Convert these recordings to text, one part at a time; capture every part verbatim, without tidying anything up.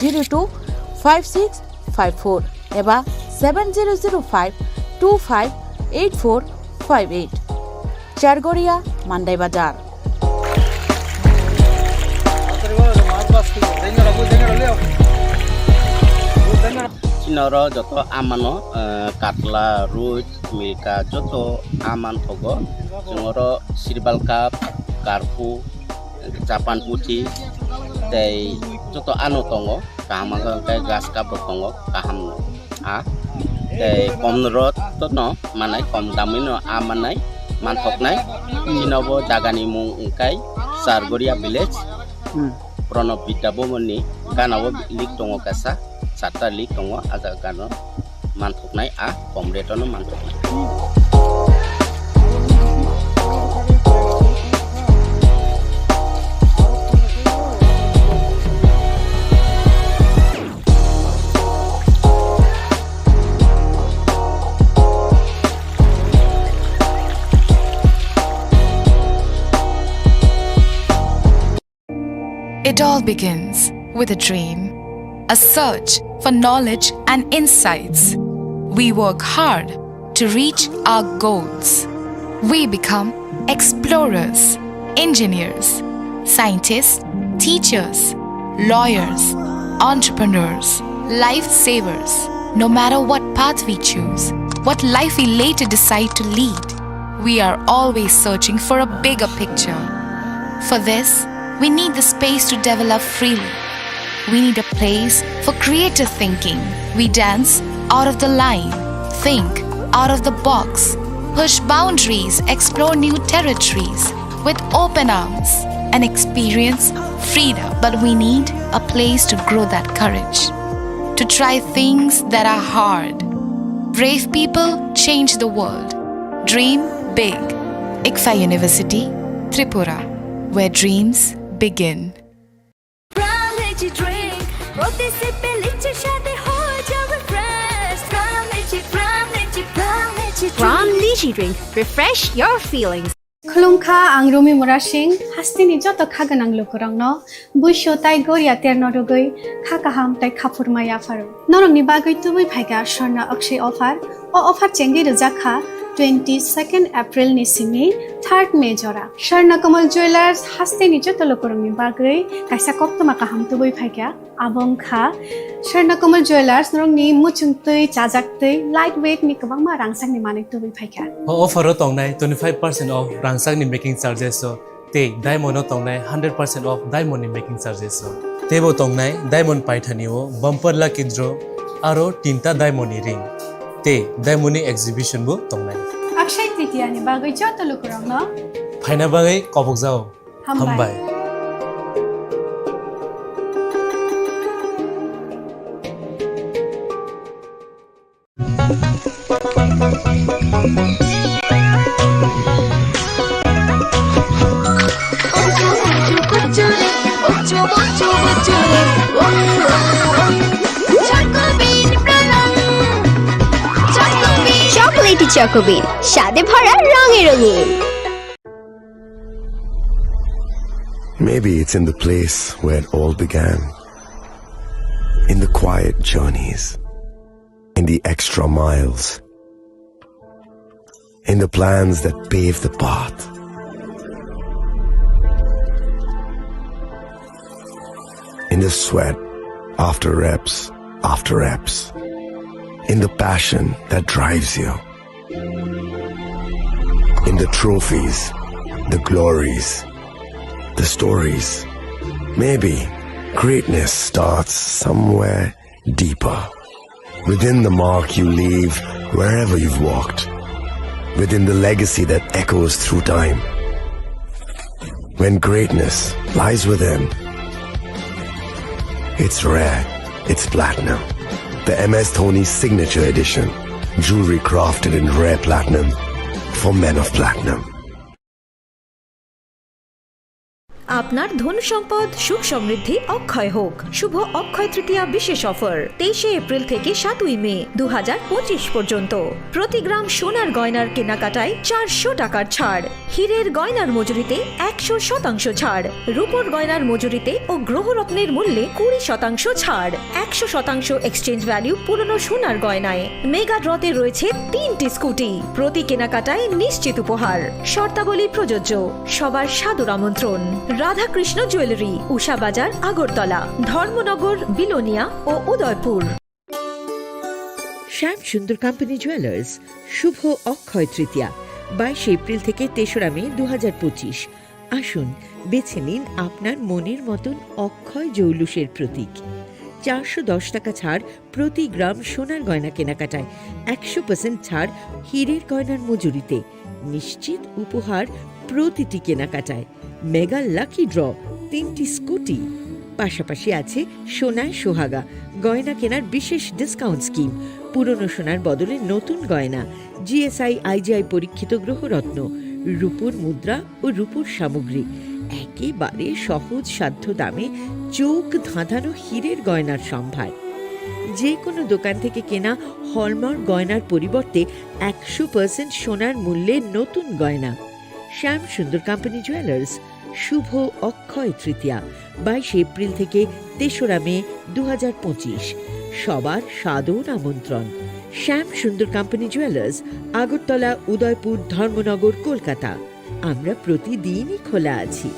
zero two five six five four eba seven zero zero five two five eight four five eight. Chargoria, Mandai Bazar. Chini oro joto amano, eh, katla, rui, milka joto aman thogo. Chwng oro sirbal cup, karpu, Japan puthi tei joto ano tongo, kaham wngkha hwnkhe grass cup rok tongo, kaham a tei kom rot no manai, kom damwi no a manai, manthoknai. Chini bo jaga ni mung wngkha Chargoria village, Hmm. Pranab Vidya Bhavan ni gana o lake tongo kaisa, charta lake tongo, a jaga gana o. Manthoknai a kom rate no manthoknai. It all begins with a dream, a search for knowledge and insights. We work hard to reach our goals. We become explorers, engineers, scientists, teachers, lawyers, entrepreneurs, lifesavers. No matter what path we choose, what life we later decide to lead, we are always searching for a bigger picture. For this, we need the space to develop freely. We need a place for creative thinking. We dance out of the line, think out of the box, push boundaries, explore new territories with open arms, and experience freedom. But we need a place to grow that courage, to try things that are hard. Brave people change the world. Dream big. ICFAI University, Tripura, where dreams begin. Pram Lychee Drink, প্রতি সিপে লিচুর স্বাদে হয়ে যাবে fresh। Pram Lychee, Pram Lychee, Pram Lychee Drink. Pram Lychee Drink, refresh your feelings. Khulumkha, ang Rumi Murasing, hasteni joto kha gwnang lukurokno buiso tai goria terno rwgwi kha kaham tai khaphurma yapharo. Norokni bagwi tubui phaikha Swarna Akshay offer. O offer chengwi rwjak kha twenty second April ni simi third May jora. Swarna Kamal Jewellers hasteni joto lukurokni bagwi kaisa koktwma kaham tubui phaikha. Abo wngkha Swarna Kamal Jewellers, norokni muchung twi, chajak twi, light weight ni kwbangma rangchakni manwi tubui phaikha. O offer o tongnai twenty five percent off rangchakni making charges o tei diamond o tongnai hundred percent off diamond ni making charges o. Teibo tongnai diamond paithani o bumper lucky draw aro tinta diamond ni ring tei diamond ni exhibition bo tongnai. Akshay Tritiya ni bagwi joto lukurokno phaina bagwi kobokjao. Hambai. Hambai. Chocolatey Choco Bean, স্বাদে ভরা রঙে রঙিন। Maybe it's in the place where it all began. In the quiet journeys, in the extra miles, in the plans that pave the path, in the sweat after reps after reps, in the passion that drives you. In the trophies, the glories, the stories. Maybe greatness starts somewhere deeper. Within the mark you leave wherever you've walked. Within the legacy that echoes through time. When greatness lies within, it's rare, it's platinum. The M S Dhoni Signature Edition. Jewelry crafted in rare platinum for men of platinum. আপনার ধন সম্পদ সুখ সমৃদ্ধি অক্ষয় হোক। শুভ অক্ষয় তৃতীয়া বিশেষ অফার তেইশে এপ্রিল থেকে সাতই মে দু হাজার পঁচিশ পর্যন্ত। প্রতি গ্রাম সোনার গয়নার কেনাকাটায় চারশো টাকার ছাড়, হীরের গয়নার মজুরিতে একশো শতাংশ ছাড়, রূপোর গয়নার মজুরিতে ও গ্রহরত্নের মূল্যে কুড়ি শতাংশ ছাড়, একশো শতাংশ এক্সচেঞ্জ ভ্যালু পুরনো সোনার গয়নায়। মেগা ড্রতে রয়েছে তিনটি স্কুটি, প্রতি কেনাকাটায় নিশ্চিত উপহার। শর্তাবলী প্রযোজ্য। সবার সাদর আমন্ত্রণ। রাধাকৃষ্ণ জুয়েলারি, উষা বাজার, আগরতলা, ধর্মনগর, বিলোনিয়া ও উদয়পুর। শ্যাম সুন্দর কোম্পানি জুয়েলার্স, শুভ অক্ষয় তৃতীয়া, বাইশে এপ্রিল থেকে তেসরা মে দু হাজার পঁচিশ। আসুন, বেছে নিন আপনার মনের মতন অক্ষয় জৌলুসের প্রতীক। চারশো দশ টাকা ছাড় প্রতি গ্রাম সোনার গয়না কেনাকাটায়, একশো পার্সেন্ট ছাড় হীরের গয়নার মজুরিতে, নিশ্চিত উপহার প্রতিটি কেনাকাটায়, মেগা লাকি ড্র, তিনটি স্কুটি। পাশাপাশি আছে সোনায় সোহাগা, গয়না কেনার বিশেষ ডিসকাউন্ট স্কিম, পুরনো সোনার বদলে নতুন গয়না, জিএসআই আইজিআই পরীক্ষিত গ্রহরত্ন, রূপোর মুদ্রা ও রূপোর সামগ্রী, একেবারে সহজ সাধ্য দামে চোখ ধাঁধানো হীরের গয়নার সম্ভার। যে কোনো দোকান থেকে কেনা হলমার্ক গয়নার পরিবর্তে একশো পার্সেন্ট সোনার মূল্যে নতুন গয়না। শ্যাম সুন্দর কোম্পানি জুয়েলার্স, শুভ অক্ষয় তৃতীয়া, বাইশে এপ্রিল থেকে তেসরা মে দু হাজার পঁচিশ। সবার সাদর আমন্ত্রণ। শ্যাম সুন্দর কোম্পানি জুয়েলার্স, আগরতলা, উদয়পুর, ধর্মনগর, কলকাতা। আমরা প্রতিদিনই খোলা আছি।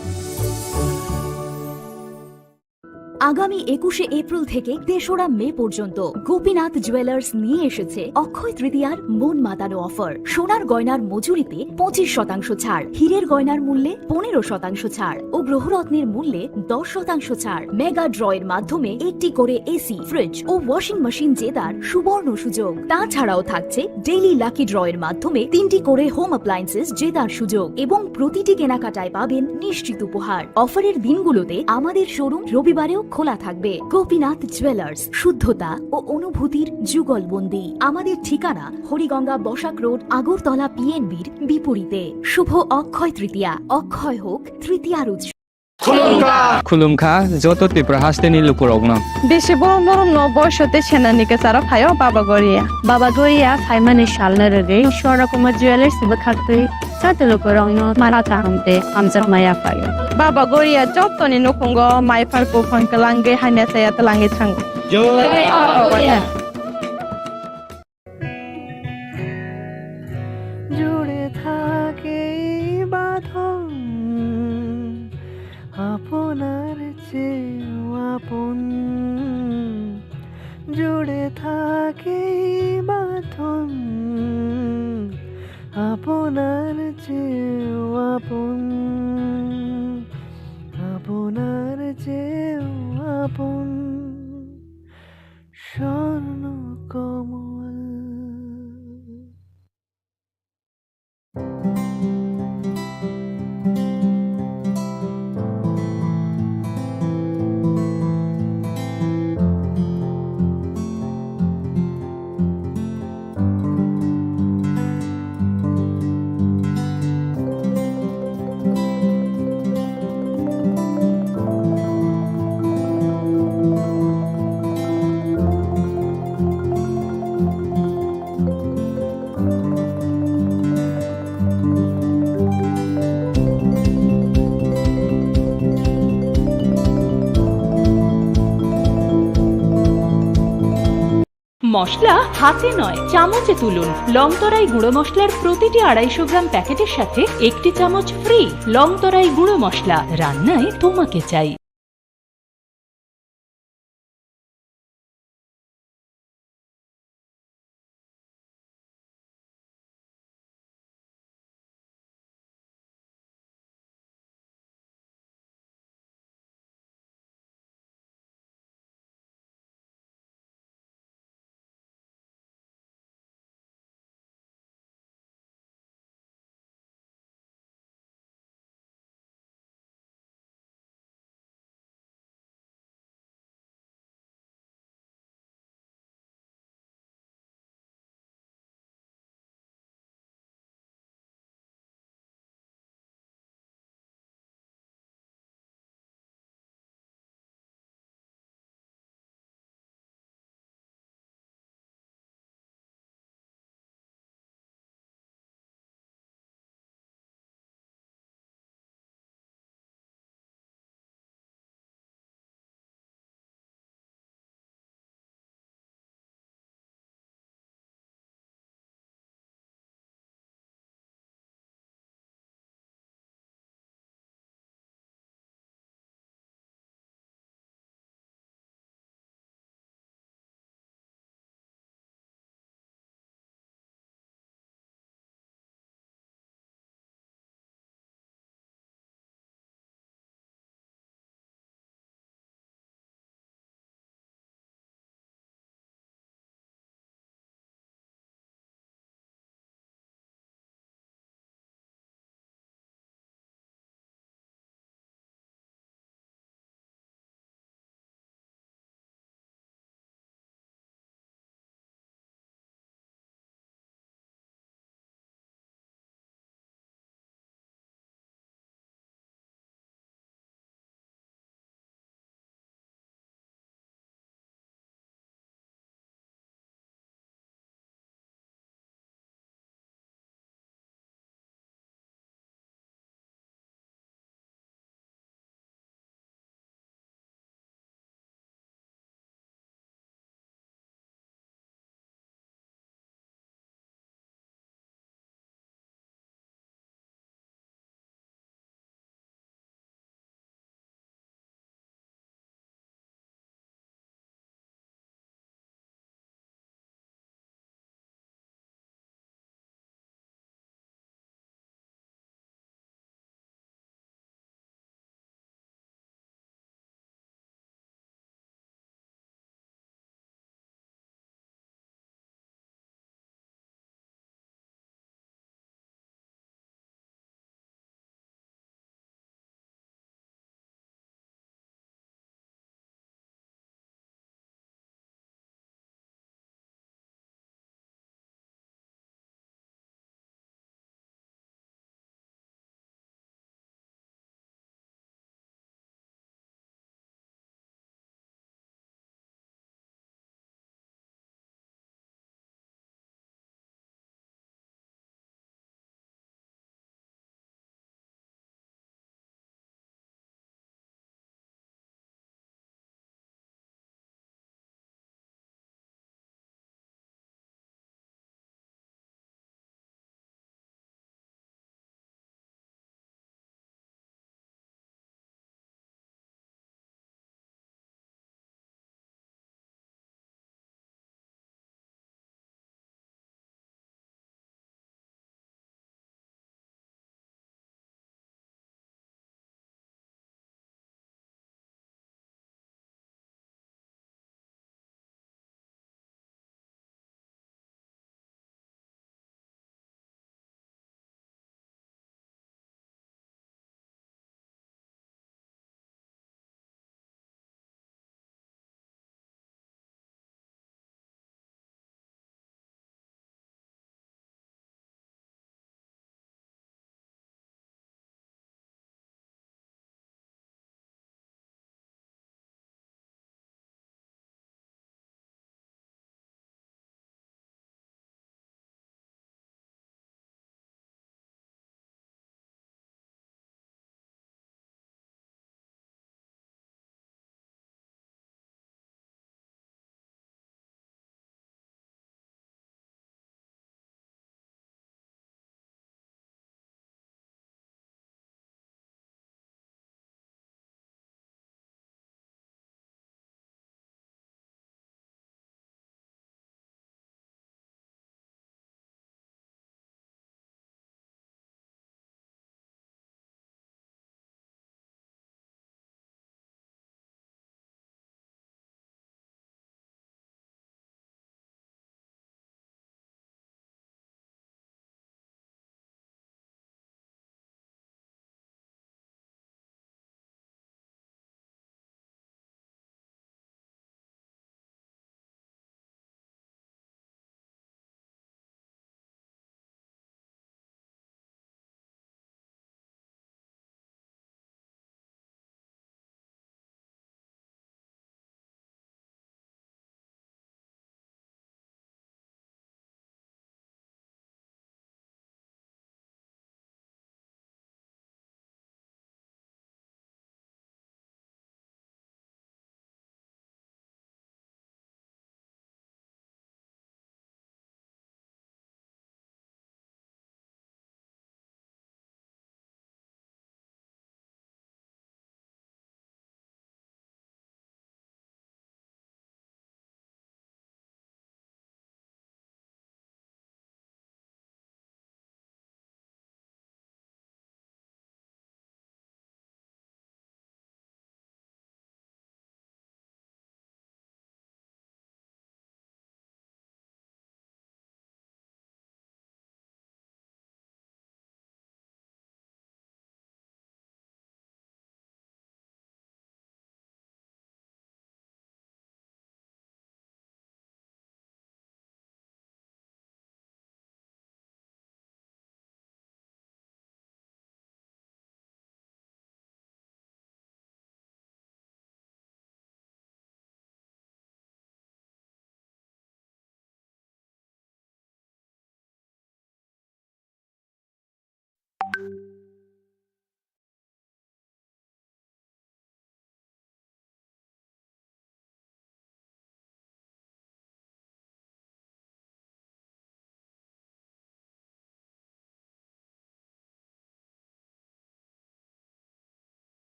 আগামী একুশে এপ্রিল থেকে তেসরা মে পর্যন্ত গোপীনাথ জুয়েলার্স নিয়ে এসেছে অক্ষয় তৃতীয়ার মন মাতানো অফার। সোনার গয়নার মজুরিতে পঁচিশ শতাংশ ছাড়, হীরের গয়নার মূল্যে পনেরো শতাংশ ছাড় ও গ্রহরত্নের মূল্যে দশ শতাংশ ছাড়। মেগা ড্র এর মাধ্যমে একটি করে এসি, ফ্রিজ ও ওয়াশিং মেশিন জেতার সুবর্ণ সুযোগ। তাছাড়াও থাকছে ডেইলি লাকি ড্র এর মাধ্যমে তিনটি করে হোম অ্যাপ্লায়েন্সেস জেতার সুযোগ এবং প্রতিটি কেনাকাটায় পাবেন নিশ্চিত উপহার। অফারের দিনগুলোতে আমাদের শোরুম রবিবারেও খোলা থাকবে। গোপীনাথ জুয়েলার্স, শুদ্ধতা ও অনুভূতির যুগলবন্দি। আমাদের ঠিকানা হরিগঙ্গা বসাক রোড, আগরতলা পিএনবির বিপরীতে। শুভ অক্ষয় তৃতীয়া, অক্ষয় হোক তৃতীয়ার উৎসব। Khulumkha, joto Tripura hasteni lukurokno. Bisi borom borom no boisote senani kwcharo phaio Baba Goria. Baba Goria phaimani salno rwgwi Ishwara Kumar Jewellers bwkhaktwi joto lukurokno mara kaham tei hamjakma yaphaio. Baba Goria jotoni nukhungo mai phar buphang kwlangwi hamya chaya twlangwi thango. Jai Baba Goria. জুড়ে থাকে এই বাঁধন আপনার চেয়েও আপন, জুড়ে থাকে এই বাঁধন আপনার চেয়েও আপন, আপনার চেয়েও আপন। স্বর্ণ কমল। মশলা হাতে নয়, চামচে তুলুন। লংতরাই গুঁড়ো মশলার প্রতিটি আড়াইশো গ্রাম প্যাকেটের সাথে একটি চামচ ফ্রি। লংতরাই গুঁড়ো মশলা, রান্নায় তোমাকে চাই।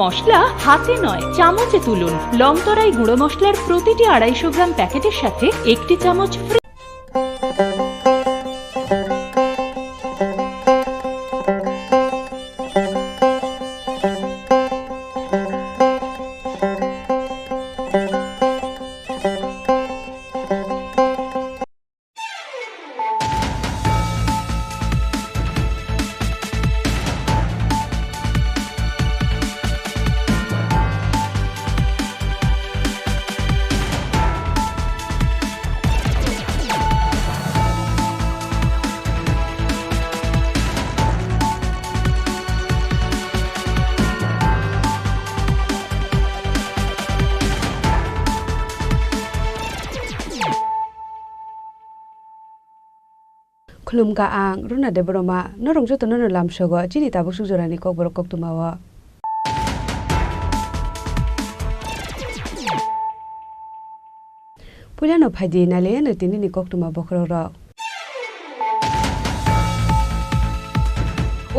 মশলা হাতে নয়, চামচে তুলুন। লংতরাই গুঁড়ো মশলার প্রতিটি আড়াইশো গ্রাম প্যাকেটের সাথে একটি চামচ free. Khulumkha ang Runa Debbarma, norok jotono no lamsogo chini tabuk suk jorani kokborok koktwmao. Puilano phaidi nailaiano tinini koktwma bokhorokrok.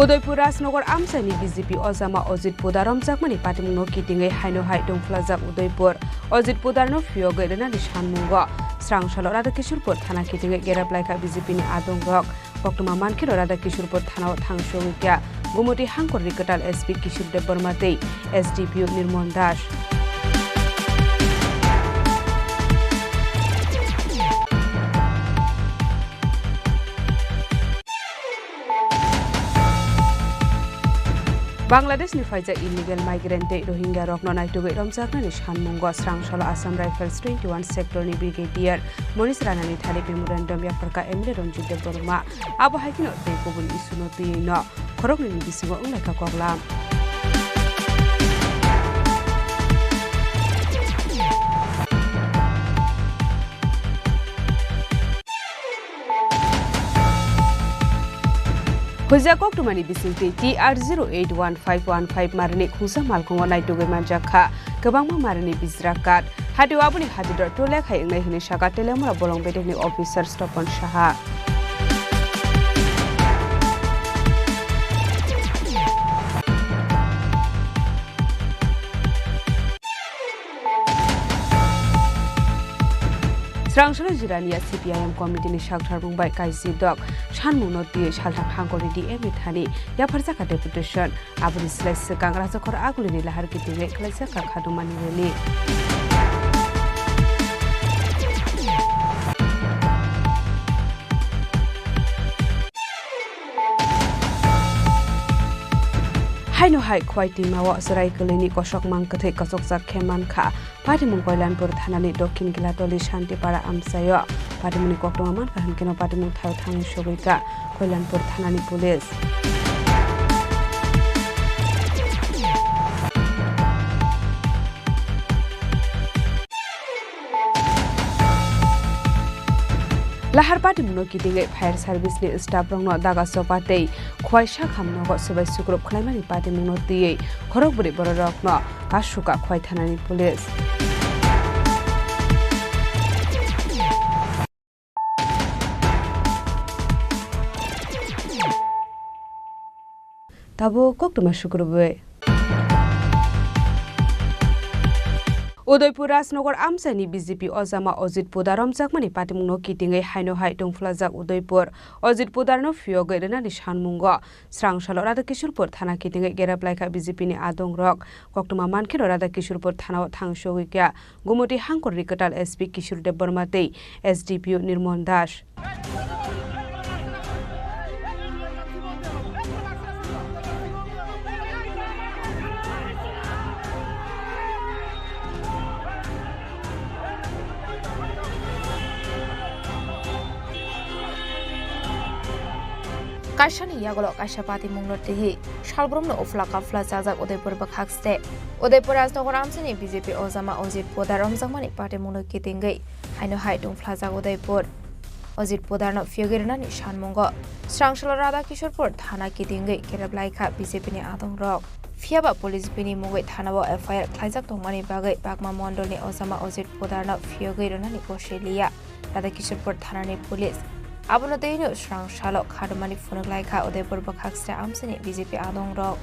Udaipur Rajnagar amchaini B J P ojama Ajit Poddar romjakmani patimungno kitingwi haino hai tongphlajak Udaipur. Ajit Poddarno phiyogwi rwnani sanmungo srang salo Radha Kishorpur thana kitingwi gerep laikha B J P ni adongrok. Koktwma mankheno Radha Kishorpur thanao thang sogwi kha Gumoti Hangkorni kwtal S P Kishor Debbarma tei S D P O Nirmon Das. Bangladeshni phaijak illegal migrant tei Rohingya rokno naitugwi romjaknani sanmungo srang salo Assam Rifles twenty one sectorni Brigadier Monish Ranani thani memorandum yapharkha M L A Ranjit Debbarma. Abo hai kheno tei kubun issue no twiwi no khoroknwini bisingo wnglaikha koklam. Huijak koktwmani bisingtwi T R zero eight one five one five marini khungsa malkhungo naitugwi manjak kha kwbangma marini bijra card. Hatio aboni hatidor tole khai wngnai hwnwi sakha Teliamura bolong bedekni officer Topon Saha. Srangsalai Jirania C P I M committee ni saktharmung bai kaisi dok sanmungno twiwi salthang hangkorni D M ni thani yapharjakha deputation. Aboni slai swkang Rajakhor Agulini lahar kitingwi khlaijakha khatumani rally. Haino hai Khowai twimao chwrai kwlwini kosok mang kwthwi kachokjak khe mankha. Patimung Koilanpur thanani Dokhin Gilatoli Shantipara amchaio. Patimungni koktwma mankha hwnkhe no patimung thaio thangwi sogwi kha Koilanpur thanani police. Lahar patimungno kitingwi fire service ni staff rokno daga chopa tei Khowai sakham nogo swbai sukrup khlaimani patimungno twiwi khorok bwrwi bororokno kasukha Khowai thanani police. Tabuk koktwma sukrubwi. Udaipur Rajnagar amchaini B J P ojama Ajit Poddar romjakmani patimungno kitingwi haino hai tongphlajak Udaipur. Ajit Poddarno phiyogwi rwnani sanmungo srang salo Radha Kishorpur thana kitingwi gerep laikha B J P ni adongrok. Koktwma mankheno Radha Kishorpur thanao thang sogwi kha Gumoti Hangkorni kwtal S P Kishor Debbarma tei S D P O Nirmon Das. Kaisani yagulo kaisa patimungno twiwi salbrumno uphla kaphla chajak Udaipur bwkhak state. Udaipur Rajnagar amchaini B J P ojama Ajit Poddar romjakmani patimungno kitingwi haino hai tongphlajak Udaipur. Ajit Poddarno phiyogwi rwnani sanmungo srang salo Radha Kishorpur thana kitingwi kerep laikha B J P ni adongrok. Phiyaba police bini mungwi thanao F I R khlaijak tongmani bagwi Pakma Mondolni ojama Ajit Poddarno phiyogwi rwnani gosiliya Radha Kishorpur thanani police. Abono twino srang salo khatumani phunuk laikha Udaipur bwkhak sra amchaini B J P adongrok.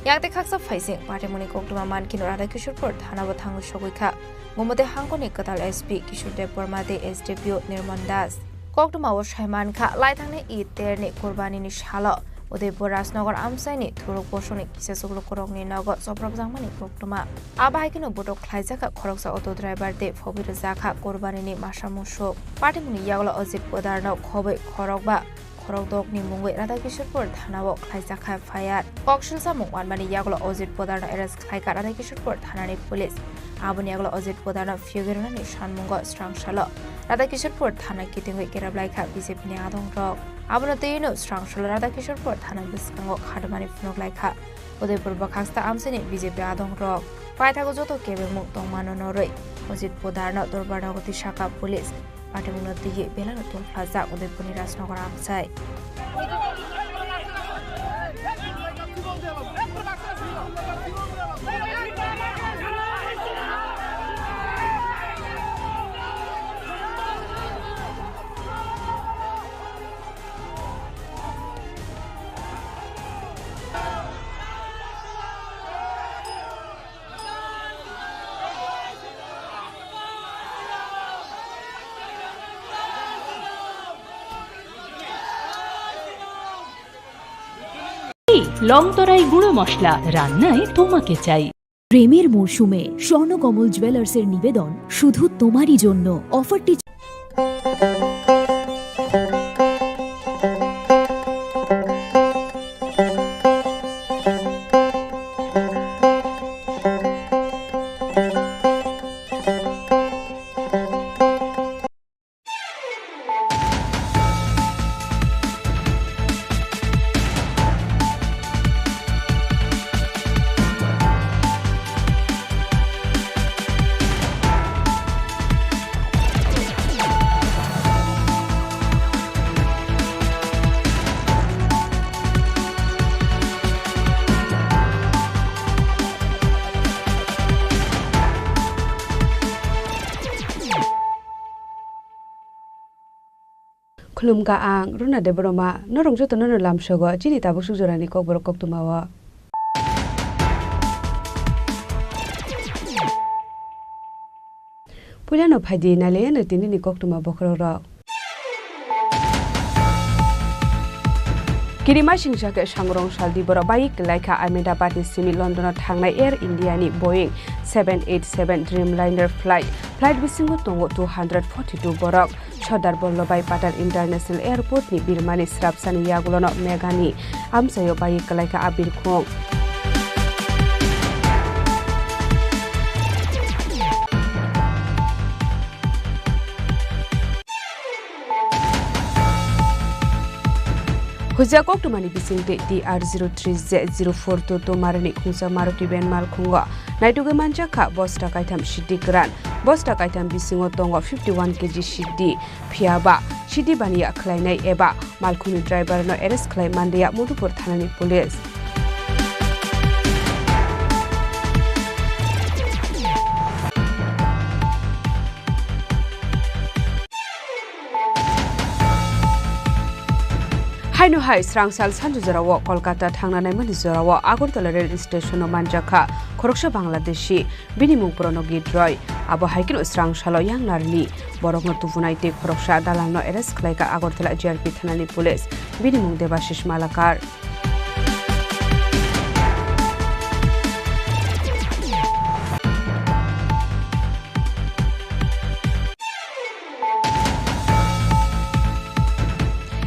Yakte khaksa phaising patimungni koktwma mankhe no Radha Kishorpur thana bo thangwi sogwi kha. Gumode hangkoni kwtal S P Kishore Debbarma tei S D P O Nirmal Das. Koktwma o sai mankha, laithangni Eid terni Kurbanini salo Udaipur Rajnagar amchaini thuruk bosongni kisa chuklukurokni nogo chopropjakmani koktwma. Abo hai kheno botok khlaijakha khoroksa auto driver tei phobwi rwjakha Kurbanini masa musuk. Patimungni yagulo Ajit Podarno khobwi khorokba khorokdokni mungwi Radha Kishorpur thanao khlaijak kha F I R. Koksil samung wanmani yagulo Ajit Podarno arrest khlaikha Radha Kishorpur thanani police. Aboni yagulo Ajit Podarno phiyogwi rwnani sanmungo srangsalo Radha Kishorpur thana kitingwi kerep laikha B J P ni adongrok. Abono twiwino srangsalo Radha Kishorpur thana bwskango khatmani phunuk laikha Udaipur bwkhaksta amchaini B J P adongrok. Paithago joto kebengmung tongmano norwi Ajit Podarno dorbarnogo tisakha police. Patimungno twiwi belano tongphlajak Udaipurni Rajnagar amchai. লং তরাই গুঁড়ো মশলা রান্নায় তোমাকে চাই। প্রেমের মরশুমে স্বর্ণকমল জুয়েলার্সের নিবেদন শুধু তোমারই জন্য। অফারটি Khulumkha ang Runa Debbarma, norok jotono no lamsogo chini tabuk suk jorani kokborok koktwmao. Puilano phaidi nailaiano tinini koktwma bokhorokrok. Kirima singsa khe sangrong saldi borok bai kwlaikha Ahmedabad ni simi London o thangnai Air India ni Boeing seven eight seven Dreamliner flight. Flight bisingo tongo two hundred forty two borok. Sardar Vallabhbhai Patel International Airport ni birmani srapsani yagulono Meghani amchaio bai kwlaikha a birkhung. Huijak koktwmani bisingtwi T R zero three Z zero four two two marani khungsa Maruti van malkhungo naitugwi manjakha bosta kaitham siddi kwran. Bosta kaitham bisingo tongo fifty one K G siddi, phiyaba siddi baniya khlainai eba malkhungni driver no arrest khlai manliya Madhupur thanani police. Haino hai srangsal sanju jorao Kolkata thangna naimani jorao Agartala rail station o manjakha khoroksa Bangladeshi, bini mung Prono Gitroy. Abo hai kheno srangsalo yang narni borokno tubunai tei khoroksa dalalno arrest khlaikha Agartala G R P thanani police, bini mung Debashish Malakar.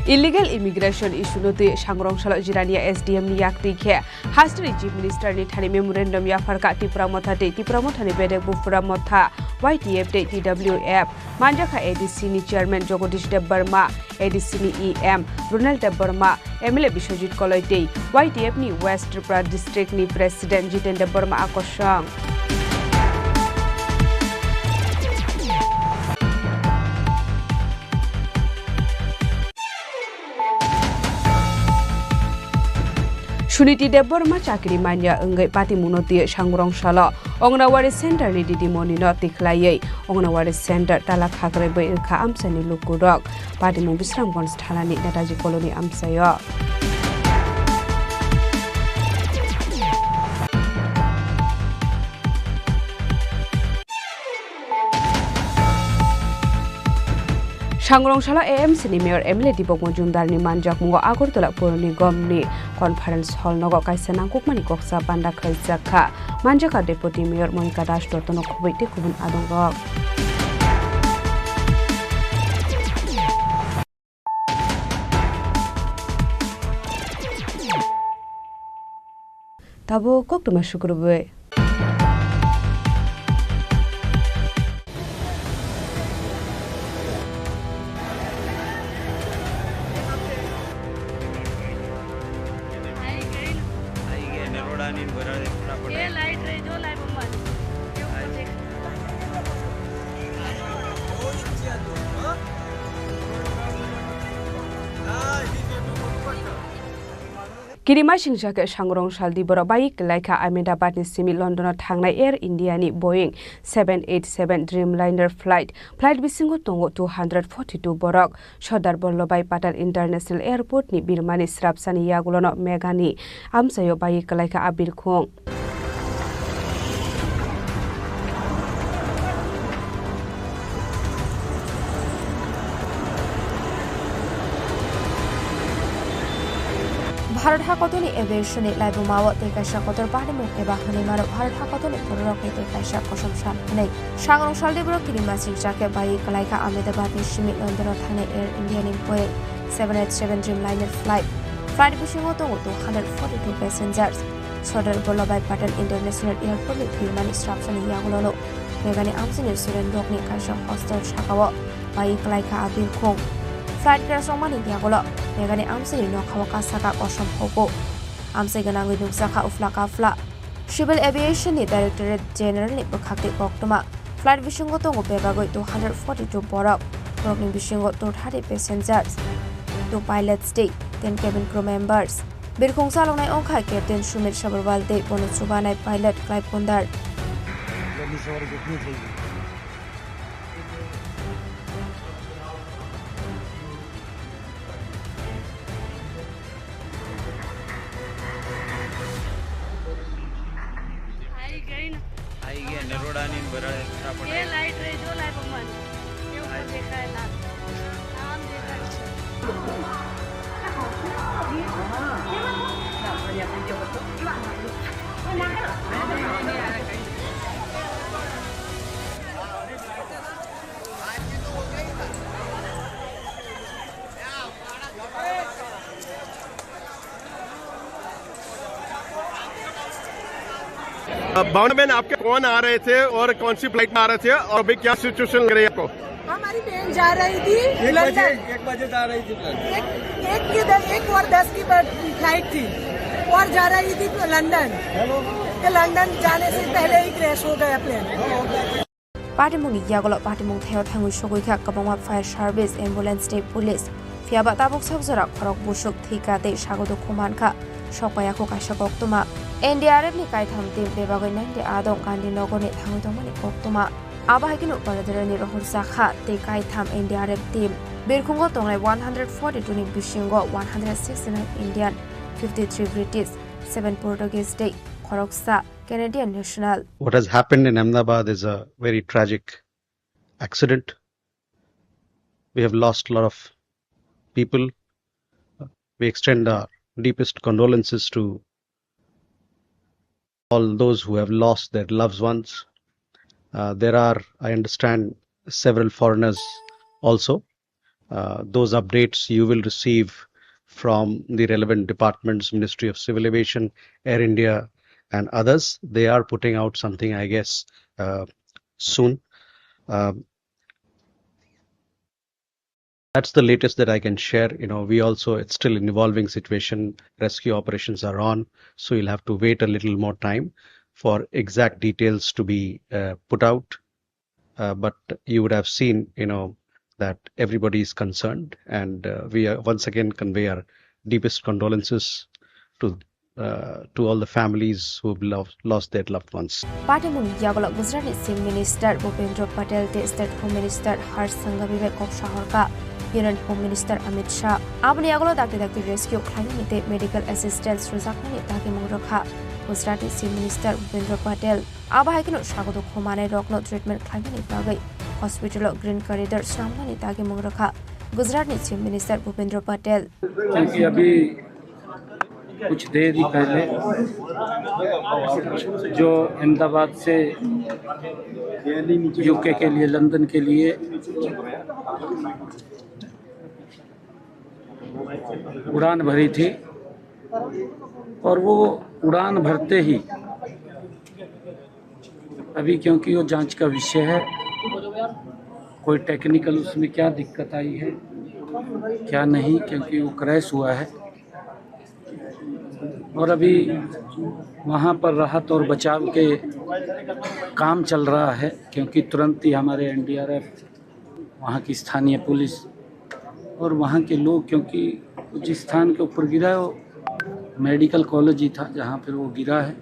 Illegal immigration issue no twi Sangrong salo Jirania S D M ni yak twi khe hasteni Chief Minister ni thani memorandum yapharkha Tipra Motha tei Tipra Motha ni bedek Bufura Motha Y T F tei T W F. Manjakha A D C ni Chairman Jagadish Debbarma, A D C ni E M Runal Debbarma, M L A Biswajit Koloi tei Y T F ni West Tripura District ni President Jiten Debbarma akosong. Suniti Debbarma chakri manya wngwi patimungno twi Sangrong salo Anganwadi Center ni didimoni no tikhlaiwi Anganwadi Center tala khakraiwi wngkha amchaini lukurok. Patimung Bisramganj thanani Netaji Colony amchaio. Sangrong salo A M C ni Mayor M L A Dipok Majumdar ni manjakmungo Agartala Pur Nigom ni Conference Hall nogo kaisa nangkukmani koksa panda khlaijak kha. Manjakha Deputy Mayor Monika Das, Rotno Khoboi tei kubun adongrok. Tabuk koktwma sukrubwi. Kirima singsa khe Sangrong sal di borok bai kwlai kha Ahmedabad ni simi London o thangnai Air India ni Boeing seven eight seven Dreamliner flight. Flight bisingo tongo two hundred forty two borok. Sardar Vallabhbhai Patel International Airport ni birmani srapsani yagulono Meghani amchaio bai kwlai kha a birkhung. Bharat hakotorni aviation ni laibuma o tei kaisa kotor patimung eba hwnwi mano Bharat hakotorni bororokni tei kaisa kosom san hwnwi. Sangrong salni borok kirima singsa khe bai kwlai kha Ahmedabad ni simi London o thangnai Air India ni Boeing seven eight seven Dreamliner flight. Flight bisingo tongo two hundred forty two passengers. Sardar Vallabhbhai Patel International Airport ni birmani srapsani yagulono Meghani amchaini student rokni kaisa hostel sakao bai kwlai kha a birkhung. Flight crash wngmani yagulo Meghani amchaini nokhao kasa kha kosom hogo. Amchai gwnangwi nukjakha ufla kafla. Civil Aviation ni Directorate General ni bwkhaktwi koktwma. Flight bisingo tongo bebagwi two hundred forty two borok. Borokni bisingo two thirty passengers, two pilots tei ten cabin crew members. Birkhung chaloknai wngkha Captain Sumit Sabharwal tei bono chubanai pilot Clive Kundar. Ai gaya na. Ai gaya, naroda ni bara. Ye light re jo light bomba. Ye upar dekha hai na. Naam dekha hai. भावना बहन, आपके कौन आ रहे थे और कौन सी फ्लाइट में आ रहे थे और अभी क्या सिचुएशन लग रही है आपको? हमारी बहन जा रही थी एक बजे, लंदन। एक बजे जा रही थी फ्लाइट। एक, एक के द-, एक और दस की ब-, फ्लाइट थी और जा रही थी लंदन। हेलो। तो लंदन जाने से पहले ही क्रैश हो गया plane. Patimungni yagulo patimung thaio thangwi sogwi kha kwbangma fire service, ambulance tei police. Phiyaba tabuk sak jora khorok busuk thwi kha tei sago dukhu man kha. Sok paiya kho kaisa koktwma. N D R F ni kaitham team bebagwi ninety adong Gandhinagar ni thangwi tongmani koktwma. Abo hai kheno Paladera ni rohor jakha tei kaitham N D R F team. Birkhungo tongnai one hundred forty two ni bisingo one hundred sixty nine Indian, fifty three British, seven Portuguese tei khoroksa Canadian national. What has happened in Ahmedabad is a very tragic accident. We have lost a lot of people. We extend our deepest condolences to all those who have lost their loved ones. Uh, there are, I understand, several foreigners also. Uh, those updates you will receive from the relevant departments, Ministry of Civil Aviation, Air India, and others. They are putting out something, I guess, uh, soon. Um, that's the latest that I can share. You know, we also, it's still an evolving situation. Rescue operations are on, so you'll have to wait a little more time for exact details to be, uh, put out. Uh, but you would have seen, you know, that everybody is concerned, and, uh, we are once again convey our deepest condolences to, uh, to all the families who have lo-, lost their loved ones. Patimung yagulo Gujarat ni Chief Minister Bhupendra Patel tei State Home Minister Harsh Sanghavi bai kok sahorka Union Home Minister Amit Shah. Aboni yagulo dakti dakti rescue khlainani tei medical assistance rwjaknani dagimung rwkha Gujarat ni Chief Minister Bhupendra Patel. Abo hai kheno sago dukhu manai rokno treatment khlainani bagwi hospital o green corridor swnamnani dagimung rwkha Gujarat ni Chief Minister Bhupendra Patel. क्योंकि अभी कुछ देर ही पहले जो अहमदाबाद से यूके के लिए, लंदन के लिए उड़ान भरी थी और वो उड़ान भरते ही, अभी क्योंकि वो जांच का विषय है, कोई टेक्निकल उसमें क्या दिक्कत आई है, क्या नहीं, क्योंकि वो क्रैश हुआ है और अभी वहाँ पर राहत और बचाव के काम चल रहा है, क्योंकि तुरंत ही हमारे एनडीआरएफ, वहाँ की स्थानीय पुलिस और वहाँ के लोग, क्योंकि वो जिस स्थान के ऊपर गिरा है, वो मेडिकल कॉलेज ही था जहाँ पर वो गिरा है।